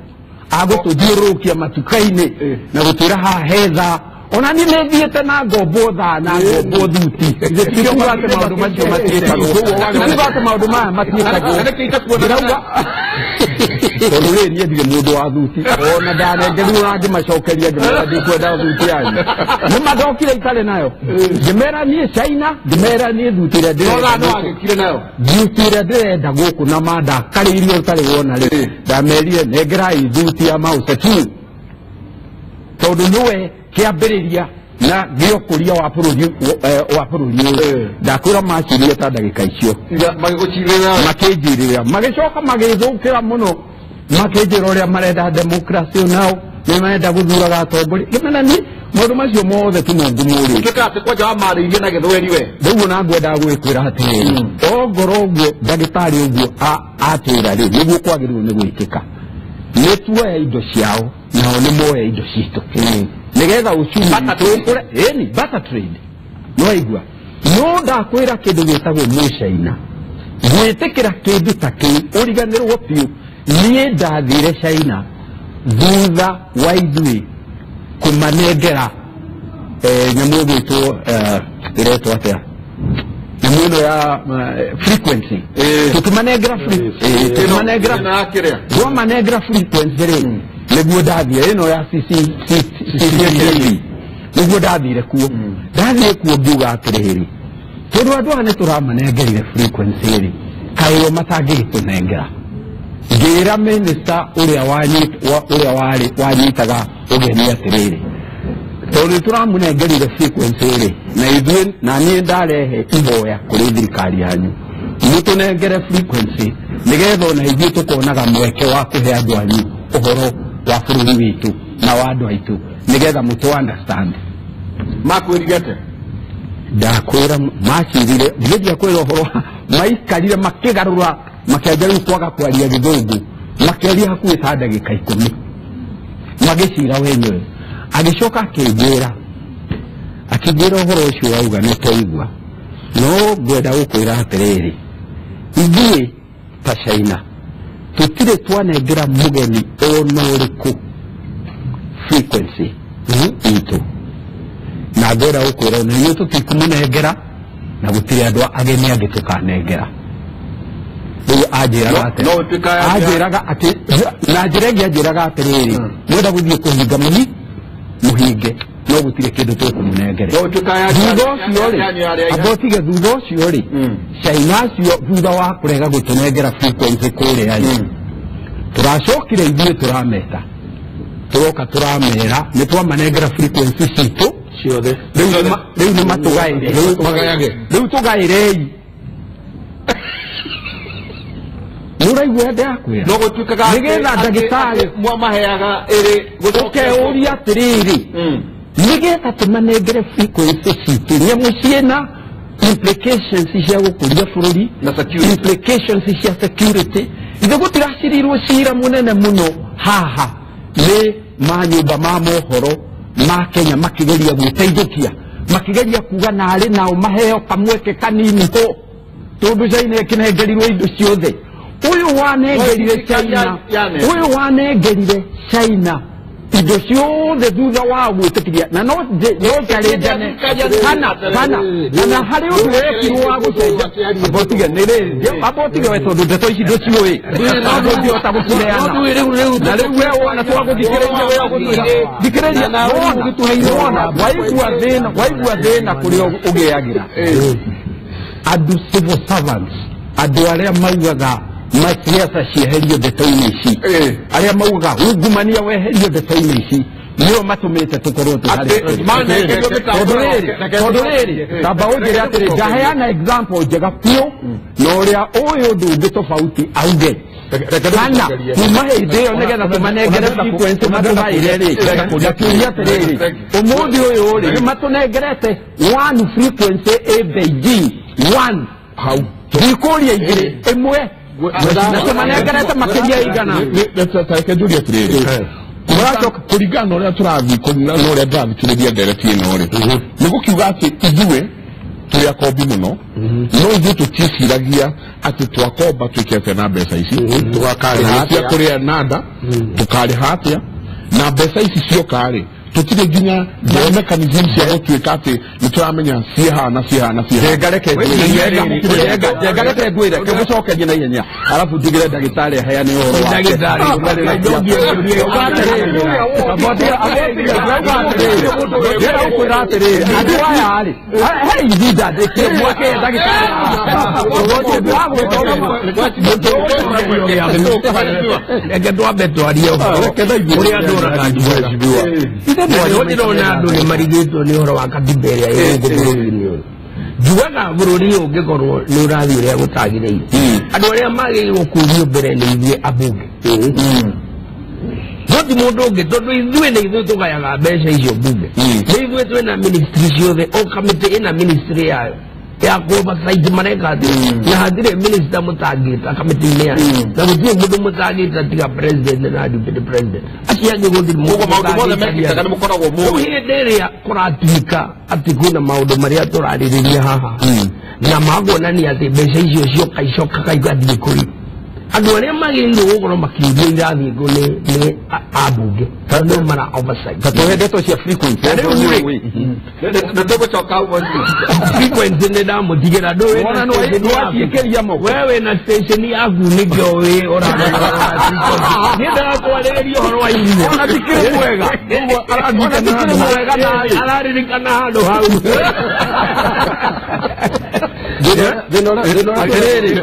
a gũtũthiũrũrũkia matuka-inĩ na gũtwĩra haha hetha. Ona niĩ nĩ thiĩte na ngombo thaa na ngombo thuti. Tikuga atĩ maũndũ macio matiĩkagwo, tikuga atĩ maũndũ maya matiĩkagwo. Ndĩrauga tondũ rĩrĩ niĩ ndirĩ mũndũ wa thuti, ona ndanengerirwo na ngĩmacokeria ngĩmera ndikwenda thuti yanyu. Nĩ mandokire itarĩ nayo, ngĩmera niĩ China, ngĩmera niĩ thuti ĩrĩa ndĩrenda thuti ĩrĩa ndĩrenda gũkũ na mandakarĩirie ũtarĩ wona rĩ, ndamerire nengerai thuti ya Mao Zedong tondũ nĩwe kĩambĩrĩria na gĩũkũria wa bũrũri wa bũrũri ũyũ. Ndakwĩra macirie ta ndagĩka icio makĩnjirĩra, magĩcoka magĩthũkĩra mũno, makĩnjĩra ũrĩa marenda democracy nao nĩ marenda gũthuraga atongoria. Ngĩmera niĩ Maũndũ macio mothe tũmongumũrĩ tuĩka atĩ kwanja wamarĩirie na gĩthweri we rĩu ona ngwendaga gwĩkwĩra atĩrĩrĩ ongorwo ũguo ndagĩtarĩ ũguo atwĩra rĩ nĩguo kwagĩrĩirwo nĩ gwĩkĩka nĩ tuoya indo ciao nao nĩ moya indo citũ nĩgetha uchumi witũ ũkũre. Ĩni barter trade no igua no ndakwĩra kĩndũ gĩtagwo mũcaina gwĩtĩkĩra kĩndũ ta kĩu ũriganĩrwo biũ. Niĩ ndathire China thutha wa ithuĩ kũmanengera nyamũ ĩgwĩtwo ĩretwo atĩa nyamũ ĩno ya frequency tũkĩmanengera twamanengera frequency rĩ nĩguo ndathire ĩno ya CCTV nĩguo ndathire kuo ndathire kuo ngiuga atĩrĩrĩ tondũ andũ aya nĩ tũramanengerire frequency rĩ kaĩ o matangĩgĩtũnengera. Ngĩra minister ũrĩa wanyitaga ũgeni atĩrĩrĩ tondũ nĩ tũramũnengerire frequency rĩ na ithuĩ na niĩ ndarehe ihoya kũrĩ thirikari yanyu mũtũnengere frequency nĩgetha ona ithuĩ tũkonaga mweke wa kũhe andũ anyu ũhoro wa bũrũri witũ na wa andũ aitũ nĩgetha mũtũ understand. Makwĩrigete ndakwĩra macirire ngĩthiĩ kwĩra ũhoro maikarire makĩgarũra makĩanjia rĩu kwaga kwaria gĩthũngũ makĩaria hakuhĩ ta ndagĩka 10 magĩcira wenyewe. Agĩcoka akĩnjĩra ũhoro ũcio wauga nĩ twaigua no ngwenda gũkwĩra atĩrĩrĩ ithuĩ ta China tũtirĩ twanengera mũgeni ona ũrĩkũ frequency itũ na ngwenda gũkwĩra ona inyuĩ tũtikũmũnengera na gũtirĩ andũ ageni angĩ tũkanengera. Rĩu anjĩraga atĩ na njĩra ĩngĩ anjĩraga atĩrĩrĩ mwenda gũthiĩ kũhinga mũhinge no gũtirĩ kĩndũ tũkũmũnengere. Thutha ũcio rĩ ambotige thutha ũcio rĩ China acio thutha wa kũrega gũtũnengera frequency kũrĩa rĩ tũracokire ithuĩ tũrameta tũroka tũramera nĩ twamanengera frequency citũ ciothe rĩu nĩ matũgaĩre rĩu tũgaĩrei. Nĩũraigua ndakwĩra no gũtuĩkaga nĩgetha ndagĩtarĩ mwamaheaga ĩrĩ ũkeũria atĩrĩrĩ nĩgetha tũmanengere frequency citũ nyamũ ciĩna implications cia gũkũria bũrũri na security implications cia security. Ithe gũtiracirirwo cira mũnene mũno haha nĩ manyũmba ma mohoro ma Kenya makĩgeria gwĩteithũkia makĩgeria kuga narĩ nao maheo kamweke kanini ho tondũ China ĩkĩnengerirwo indo ciothe. Ũyũ wanengerire China indo ciothe thutha wa gwĩtĩkĩria na no njarĩnjane kana na harĩ ũndũ wekirwo wa gũcenjia ambotige nĩ rĩrĩ ambotige we tondũ ndeto ici ndũciũĩ no ndũngĩhota gũciheana na rĩu we wona twagũthikĩrĩria we ũgũtwĩra thikĩrĩria wona waigua thĩna kũrĩa ũgĩagĩra andũ civil servants andũ arĩa maugaga masiasa cieherio ndeto-inĩ ici arĩa maugaga ungumania weherio ndeto-inĩ ici nĩo matũmĩte tũkorwo tũharĩ tondũ rĩrĩ tamba ũnjĩre atĩrĩ ndaheana example njega biũ na ũrĩa ũyũ ũndũ ũngĩ tofauti auge kana kuma hĩndĩ ĩyo nĩgetha tũmanengere frequency matũgaĩre rĩ ngakiuria atĩrĩrĩ ũmũthĩ ũyũ rĩ nĩ matũnengerete one frequency ĩ Beijing one hau ndikũria igĩrĩ ĩmwe na tũmanengerete makĩria igana. Reke njurie atĩrĩrĩ kũringana na ũrĩa tũrathiĩ na ũrĩa ndĩrathikĩrĩria ndereti ĩno rĩ nĩ gũkiuga atĩ ithuĩ tũrĩ akombi mũno no ithuĩ tũtiĩciragia atĩ twakomba twĩke atĩa na mbeca ici tũkarĩha atĩa kũrĩa nanda tũkarĩha atĩa na mbeca ici cioka rĩ tũtirĩ nginya mechanism cia gũtuĩka atĩ nĩ tũramenya ciĩha na ciĩha na ciĩha. Njenga reke ngwĩre ngĩgũcokerie na ihenya arabu ndigĩre ndagĩtarĩ aheane ũhoro wake. Ndĩrenda gũkwĩra atĩrĩrĩ andũ aya rĩ he ihinda ndĩkire mweke ndagĩtarĩ. Reke twambe twarie ũhoro ũrĩa ndũraga njiguaga ndĩrona andũ nĩ marigĩtwo nĩ ũhoro wa katiba ĩrĩa ĩ gũkũ bũrũri-inĩ ũyũ. Njugaga bũrũri ũyũ ũngĩkorwo nĩ ũrathiĩ ũrĩa gũtagĩrĩire andũ arĩa magĩrĩirwo kurio mbere nĩ ithuĩ ambunge. No ti mũndũ ũngĩ tondũ ithuĩ nĩ ithuĩ tũgayaga mbeca icio mbunge. Nĩ ithuĩ twĩna ministry ciothe, o kamĩtĩ ĩna ministry yayo ya ku-oversight mareka atĩa, na hatirĩ minister mũtangĩta kamĩtĩ-inĩ yayo, na gũtirĩ mũndũ mũtangĩta tiga president na deputy president. Acio angĩ gũtirĩ mũndũ Koguo maũndũ mothe mekĩkaga nĩ mũkoragwo Rĩu mũĩ. hĩndĩ ĩrĩa kũratuĩka atĩ kwĩna maũndũ marĩa tũrarĩrĩria haha na makuonania atĩ mbeca icio cioka icokaga igathiĩ kũrĩ andũ arĩa magĩrĩirwo gũkorwo makiuria irathiĩ kũ nĩ ambunge tondũ nĩo mara oversight. Ta tũhe ndeto cia frequency. Na rĩu rĩ, Nĩ tũgũcoka hau mheshimiwa. frequency nĩ ndamũtigĩra ndũĩ Wona na station yaku. nĩwaciĩkĩria moko. We wĩna station yaku nĩkĩo wĩ ũrarora frequency. Niĩ ndĩrakwarĩrĩria ũhoro wa iria. Ona ndikĩrĩ mwega. Ona ndikĩrĩ mwega naĩ. Araririkana handũ hau.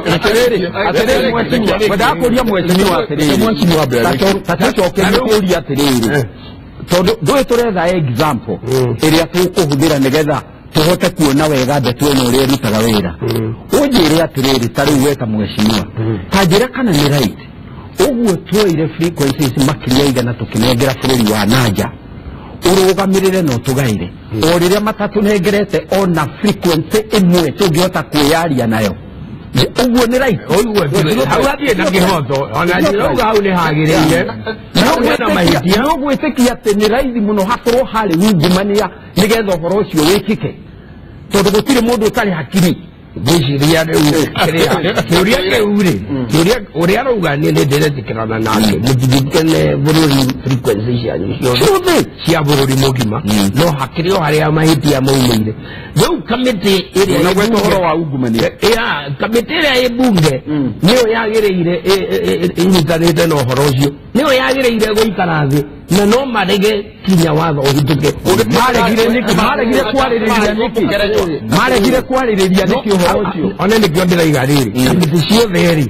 Atĩrĩrĩ mheshimiwa, ngwendaga kũria mheshimiwa atĩrĩrĩ. Mheshimiwa mbere. Ta tũcokerie kũria atĩrĩrĩ, tondũ ndũĩ tũretha example ĩrĩa tũkũhũthĩra nĩgetha tũhote kuona wega ndeto ĩno ũrĩa ĩrutaga wĩra. Ũnjĩre atĩrĩrĩ, ta rĩu we ta mheshimiwa, ta njĩra kana nĩ right ũguo tuoire frequencies makĩria igana tũkĩnengera bũrũri wa nanja ũrũgamĩrĩre na ũtũgaĩre o rĩrĩa matatũnengerete ona frequency ĩmwe tũngĩhota kwĩyaria nayo, ũguo nĩ right? Ũguo hau hatirĩ na kĩhoto ona njĩrauga hau nĩ hagĩrĩire na hau hena mahĩtia. No gwĩtĩkia atĩ nĩ raithi mũno hakorwo harĩ ungumania nĩgetha ũhoro ũcio wĩkĩke, tondũ gũtirĩ mũndũ ũtarĩ hakiri. Ngwĩciria rĩu kĩrĩa kĩũria kĩu rĩ, kĩũria ũrĩa arauga niĩ nĩ ndĩretĩkĩrana nake, mũtigĩkene bũrũri frequency cianyu ciothe cia bũrũri mũgima, no hakĩrĩ o harĩa mahĩtia maumĩire. Rĩu kamĩtĩ ĩrĩa Na ĩ gweta mbunge- ũhoro wa ungumania. Ya kamĩtĩ ĩrĩa ĩ mbunge nĩyo yagĩrĩire ĩnyitanĩte na ũhoro ũcio, nĩyo yagĩrĩire gũikara thĩ na no marege kinya watho ũhĩtũke. Maregire nĩkĩ? Maregire kwarĩrĩria nĩkĩ? Maregire kwarĩrĩria nĩkĩ ũhoro ũcio? Ona nĩkĩo ndĩraiga rĩrĩ, kamĩtĩ ciothe rĩ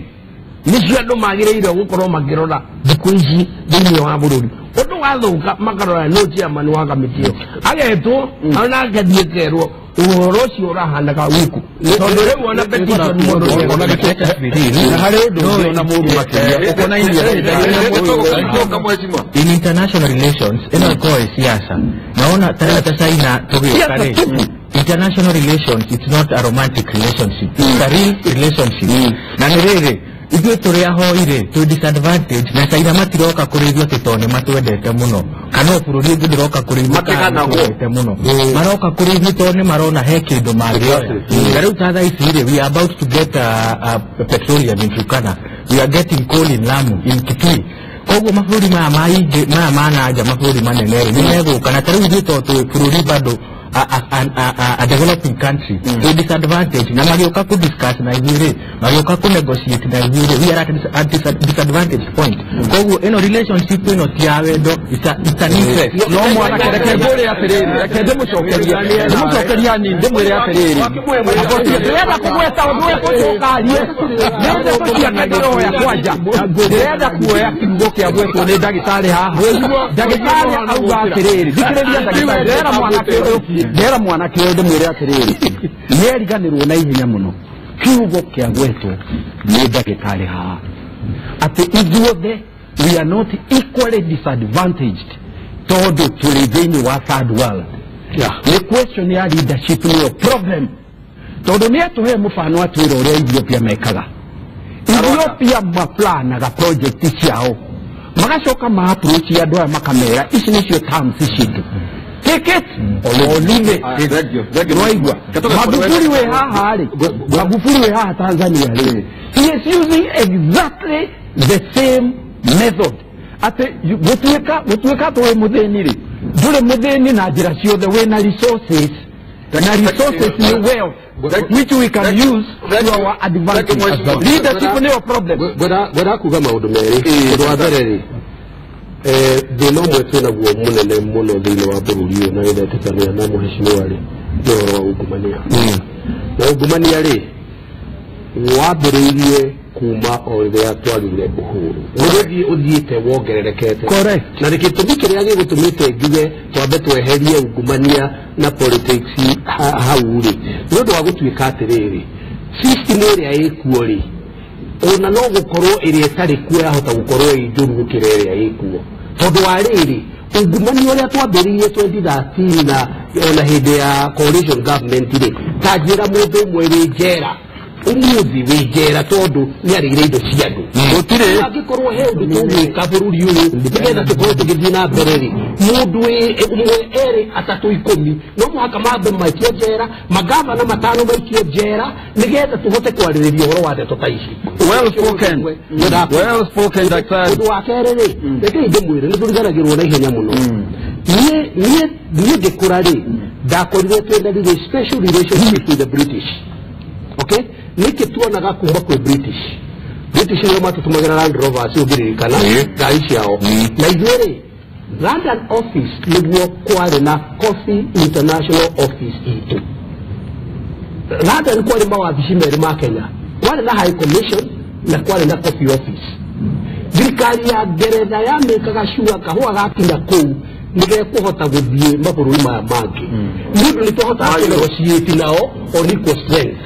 nĩcio andũ magĩrĩire gũkorwo makĩrora thikũ ici thĩinĩ wa bũrũri. Ũndũ wathũka makarora nũ chairman wa kamĩtĩ ĩyo agetwo ona akathiĩ kerwo ũhoro ũcio ũrahanaga gũkũ, tondũ rĩu ona petition mũndũ Na harĩ ũndũ ũngĩ ona mũũru makĩria ũkonainie Tũgũcoka mheshimiwa. In international relations ĩno ĩkoragwo ĩ siasa. Naona tarĩu ta China tũgĩũka rĩ, international relations, it's not a romantic relationship, it's a real relationship. Na nĩ rĩrĩ, ithuĩ tũrĩ ahoi rĩ, twĩ disadvantage na China matiroka kũrĩ ithuĩ atĩ tondũ nĩ matwendete mũno, kana o bũrũri ũngĩ ndũroka kũrĩ ithuĩ kana Matiganagwo. matwendete mũno, maroka kũrĩ ithuĩ tondũ nĩ marona he kĩndũ mangĩoya. Na rĩu ta thaa ici rĩ, we are about to get a petroleum in Turkana, we are getting coal in Lamu, in Kitui. Koguo mabũrũri maya maingĩ maya ma nanja, mabũrũri manene rĩ, nĩ megũka. Na ta rĩu ithuĩ tondũ twĩ bũrũri bado a developing country, mm. disadvantage, na magĩũka kũ discuss na ithuĩ rĩ, magĩũka kũ negotiate na ithuĩ rĩ, we are at a disadvantage point. Koguo ĩno relationship ĩno ti ya wendo, it's an interest. No mwanake, reke ngũre atĩrĩrĩ, reke ndĩmũcokerie hanini, ndĩmwĩre atĩrĩrĩ, ndĩrenda kũgweta ũndũ ũyũ gũcoka arie nĩ ndeto ciake ndĩroya kwanja, ndĩrenda kuoya kiugo kĩa gwetwo nĩ ndagĩtarĩ haha. Ndagĩtarĩ auga atĩrĩrĩ, thikĩrĩria ndagĩtarĩ, ndĩrera mwanake ũyũ, ndĩrera mwanake ũyũ ndĩmwĩre atĩrĩrĩ, nĩeriganĩrwo na ihenya mũno kiugo kĩa gwetwo nĩ ndagĩtarĩ haha atĩ ithuothe we are not equally disadvantaged tondũ tũrĩ thĩinĩ wa third world. Nĩ question ya leadership nĩyo problem, tondũ nĩ atũhe mũbano atwĩra ũrĩa Ethiopia mekaga. Ethiopia maplanaga project ciao, magacoka ma approach andũ aya makamera ici nĩcio terms citũ, take it or leave it. Nĩwaigua Magufuli wĩ haha rĩ, Magufuli wĩ haha Tanzania rĩ, he is using exactly the same method atĩ gũtuĩka atĩ wĩ mũthĩni rĩ, ndũrĩ mũthĩni na njĩra ciothe, wĩna resources, na resources ni wealth which we can use to our advantage. Leadership nĩyo problem. Ngwenda kuga maũndũ merĩ. Ũndũ wa mbere rĩ, thĩna ũmwe twĩnaguo mũnene mũno thĩinĩ wa bũrũri ũyũ, na nĩndetĩkania na mũhecimiwa rĩ, nĩ ũhoro wa ungumania. Na ungumania rĩ wambĩrĩirie kuma o rĩrĩa twagĩire uhuru, ũgĩthiĩ ũthiĩte wongererekete. Correct. Na nĩ gĩtũmi kĩrĩa gĩgũtũmĩte njuge twambe tweherie ungumania na politics hau rĩ, nĩ ũndũ wa gũtuĩka atĩrĩrĩ, system ĩrĩa ĩkuo rĩ, ona no gũkorwo ĩrĩa ĩtarĩ kuo yahota gũkorwo ĩ njũru gũkĩra ĩrĩa ĩkuo. Tondũ wa rĩrĩ ungumania ũrĩa twambĩrĩirie 2013 na ona hĩndĩ ya coalition government rĩ, ta njĩra mũndũ ũmwe wĩ njera umuthi wĩ njera tondũ nĩ arĩire indo cia andũ. Gũtirĩ. Angĩkorwo he ũndũ tũgwĩka bũrũri ũyũ nĩgetha tũkorwo tũgĩthiĩ na mbere rĩ, mũndũ ũmwe erĩ atatũ 10 no mũhaka mambe maikio njera, magavana 5 maikio njera nĩgetha tũhote kwarĩrĩria ũhoro wa ndeto ta ici. Well spoken. Well spoken, Daktari. Ũndũ wa kerĩ rĩ, rekei ndĩmwĩre nĩ tũriganagĩrwo na ihenya mũno. Niĩ ngĩkũra rĩ, ndakorire twĩna special relationship with the British. Okay? Nĩkĩ tuonaga kuma kwĩ British? British nĩo matũtũmagĩra Land Rovers ũngĩririkana ngari ciao. Na ithuĩ rĩ, London office nĩguo kwarĩ na Coffee International Office itũ. London kwarĩ mawabici merĩ ma Kenya. Kwarĩ na High Commission na kwarĩ na Coffee Office. Thirikari ya Ngeretha yamĩkaga cua kahũa gakinya kũu nĩgekũhota gũthiĩ mabũrũri maya mangĩ. Nĩ ũndũ nĩtwahotaga kũnegotiate nao on equal strength.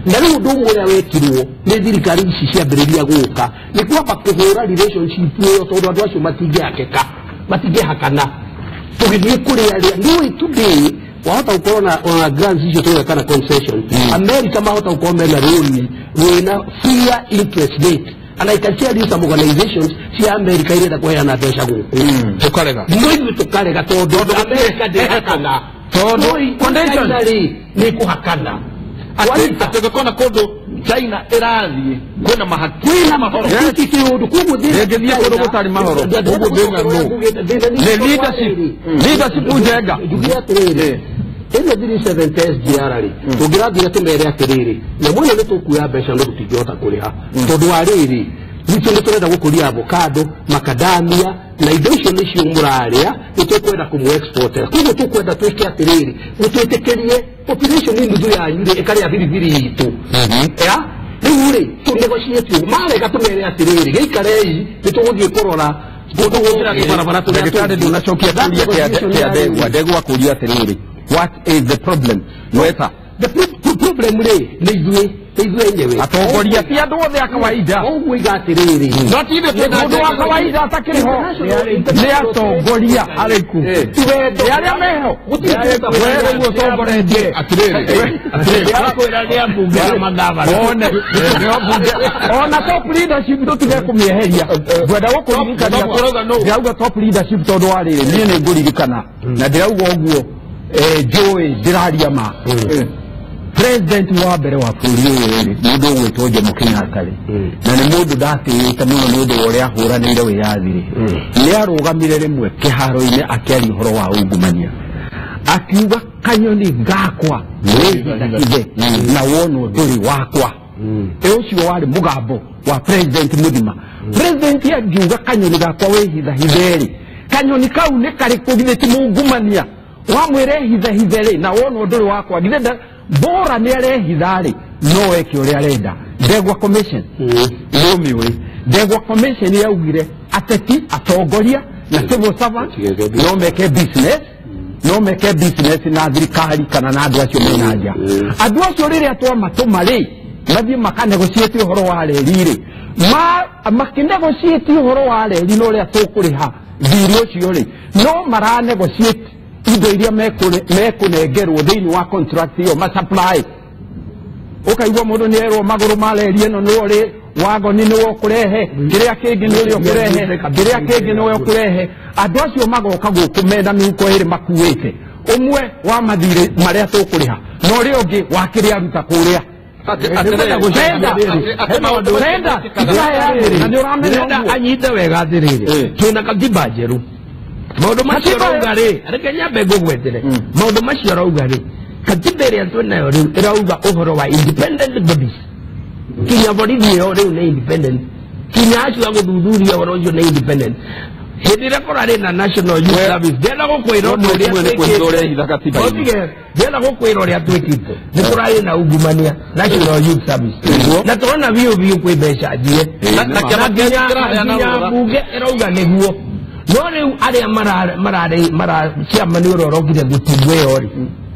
Na rĩu ũndũ ũmwe ũrĩa wekirwo nĩ thirikari ici ciambĩrĩria gũka nĩ kwamba kũhũra relationship ĩyo tondũ andũ acio matingĩhakĩka, matingĩhakana. Tũgĩthiĩ kũrĩ arĩa nĩũĩ today wahota gũkorwo na ona grants icio tũreka kana concession. America mahota gũkorwo mena rũni rwĩna fair interest rate. And I can tell you some organizations cia America irenda kũheana mbeca gũkũ. Tũkarega. No ithuĩ tũkarega tondũ America ndĩhakana. Tondũ condition rĩ nĩ kũhakana. Atĩ kona kũndũ China ĩrathiĩ kwĩna mahaki. Kwĩna mahoro. Gĩkĩ kĩũndũ koguo thĩna Ndĩngĩthiĩ kũndũ gũtarĩ mahoro. Koguo thĩna nũ? Nĩ leadership. Leadership njega. Njuge atĩrĩrĩ, ĩno 370 SGR rĩ, tũngĩrathire tũmere atĩrĩrĩ, nyamũ ĩno nĩ tũkuoya mbeca no tũtingĩhota kũrĩha. Tondũ wa rĩrĩ, gwitũ nĩ tũrenda gũkũria avocado, macadamia na indo icio nĩcio mũrarĩa, nĩ tũkwenda kũmũ-exportera. Koguo tũkwenda twĩke atĩrĩrĩ, mũtwĩtĩkĩrie population nuthu yanyu rĩ ĩkarĩa biribiri itũ. Ya? Rĩu rĩ, tũnegotiate ũguo. Marega tũmere atĩrĩrĩ, gĩikarei nĩ tũgũthiĩ kũrora kũndũ gũkĩra tũbarabara tũrĩa Ndagĩtarĩ ndũnacokia kĩũria kĩa Ndegwa. Ndegwa kũria atĩrĩrĩ, what is the problem? Nweta. The problem rĩ nĩ ithuĩ, nĩ ithuĩ enyewe. Atongoria ti andũ othe a kawaida. Ũguo iga atĩrĩrĩ. No ti ithuĩ twĩna Mũndũ wa kawaida atakĩrĩ ho nĩ atongoria arĩkũ? Nĩ arĩa meho. We rĩu ũtongoretie. Atĩrĩrĩ, atĩrĩrĩ, Kwĩra nĩ ambunge na magavana. One, ona top leadership tũtige kũmĩeheria. Ngwenda gũkũririkania ndĩrauga top leadership tondũ wa rĩrĩ, niĩ nĩ ngũririkana na ndĩrauga ũguo njũĩ ndĩraria ma. President wa mbere wa bũrũri ũyũ rĩ, mũndũ ũgwĩtwo Jomo Kenyatta rĩ, na nĩ mũndũ ndatĩĩte mũno nĩ ũndũ wa ũrĩa ahũranĩire wĩyathi rĩ, nĩ arũgamire rĩmwe kĩharo-inĩ akĩaria ũhoro wa ungumania, akiuga kanyoni gakwa nĩhithahithe na wonwo ndũrĩ wakwa. Ũcio warĩ mũgambo wa president mũthima. President angiuga kanyoni gakwa wĩhithahithe rĩ, kanyoni kau nĩ karĩkũ githĩ ti mũungumania wamwĩre hithahithe rĩ na wonwo ndũrĩ wakwa, githĩ bora nĩ arehitha rĩ no eke ũrĩa arenda. Ndegwa Commission nĩũmĩũĩ. Ndegwa Commission yaugire ateti, atongoria na civil servant no meke business, no meke business na thirikari kana na andũ acio mena nja. Andũ acio rĩrĩa twamatũma rĩ mathiĩ makanegotiate ũhoro wa reri rĩ, makĩnegotiate ũhoro wa reri na ũrĩa tũkũrĩha thirĩ ũcio rĩ, no maranegotiate indo iria mekũnengerwo thĩinĩ wa contract ĩyo ma supply. Ũkaigua mũndũ nĩ erwo magũrũ ma reri ĩno nĩwe ũrĩ wagoni nĩwe ũkũrehe, kĩrĩa kĩngĩ nĩwe ũkũrehe, kĩrĩa kĩngĩ nĩwe ũkũrehe. Andũ acio magoka gũkũ mena mĩhuko ĩrĩ makuĩte, ũmwe wa mathirĩ marĩa tũkũrĩha na ũrĩa ũngĩ wa kĩrĩa aruta kũrĩa. Ndĩrenda anyite wega atĩrĩrĩ, twĩna katiba njerũ. Maũndũ macio ũrauga rĩ, reke nyambe ngũgwetere. Maũndũ macio ũrauga rĩ, katiba ĩrĩa twĩnayo rĩu ĩrauga ũhoro wa independent bodies. Kinya borithi ĩyo rĩu nĩ independent. Kinya acio a gũthuthuria ũhoro ũcio nĩ independent. Hĩndĩ ĩrĩa kũrarĩ na National Youth Service, ndĩrenda gũkwĩra ũndũ ũrĩa twĩkĩte. Ndĩrenda gũkwĩra ũrĩa twĩkĩte. Nĩ kũrarĩ na ungumania National Youth Service. Na tũrona biũ biũ kwĩ mbeca njie. Na kĩama Nginya kĩraheana mbunge ĩrauga nĩguo. No rĩu arĩa mara chairman ũrĩa ũrokire gũtigwo ĩyo rĩ,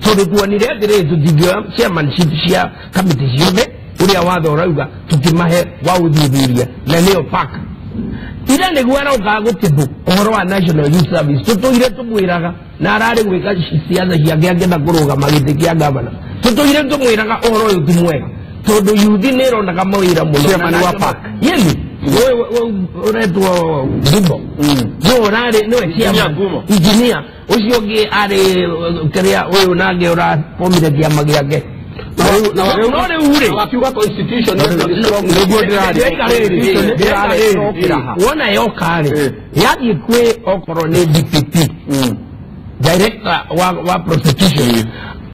tondũ tuonire atĩrĩrĩ tũtingĩoya chairmanship cia kamĩtĩ ciothe ũrĩa watho ũrauga tũkĩmahe wa ũthuthuria na nĩyo PAC. Ira nĩguo arokaga gũtĩbũ ũhoro wa National Youth Service tũtũire tũmwĩraga na ararĩ gwĩka ciatha ciake akĩenda kũrũgama gĩtĩ kĩa gavana tũtũire tũmwĩraga ũhoro ũyũ ti mwega tondũ yuthi nĩ ĩronaga mawĩra mũno. Chairman wa PAC. Yeni ũyũ ũretwo Ngumo nĩwe ũrarĩ nĩwe chairman. Ngumo. Engineer ũcio ũngĩ arĩ kĩrĩa ũyũ nake ũrabomire kĩama gĩake no rĩu rĩ Wakiuga constitution Nĩguo ndĩrarĩ. Wona yoka rĩ yathiĩ kwĩ okorwo nĩ DPP, director wa prosecution.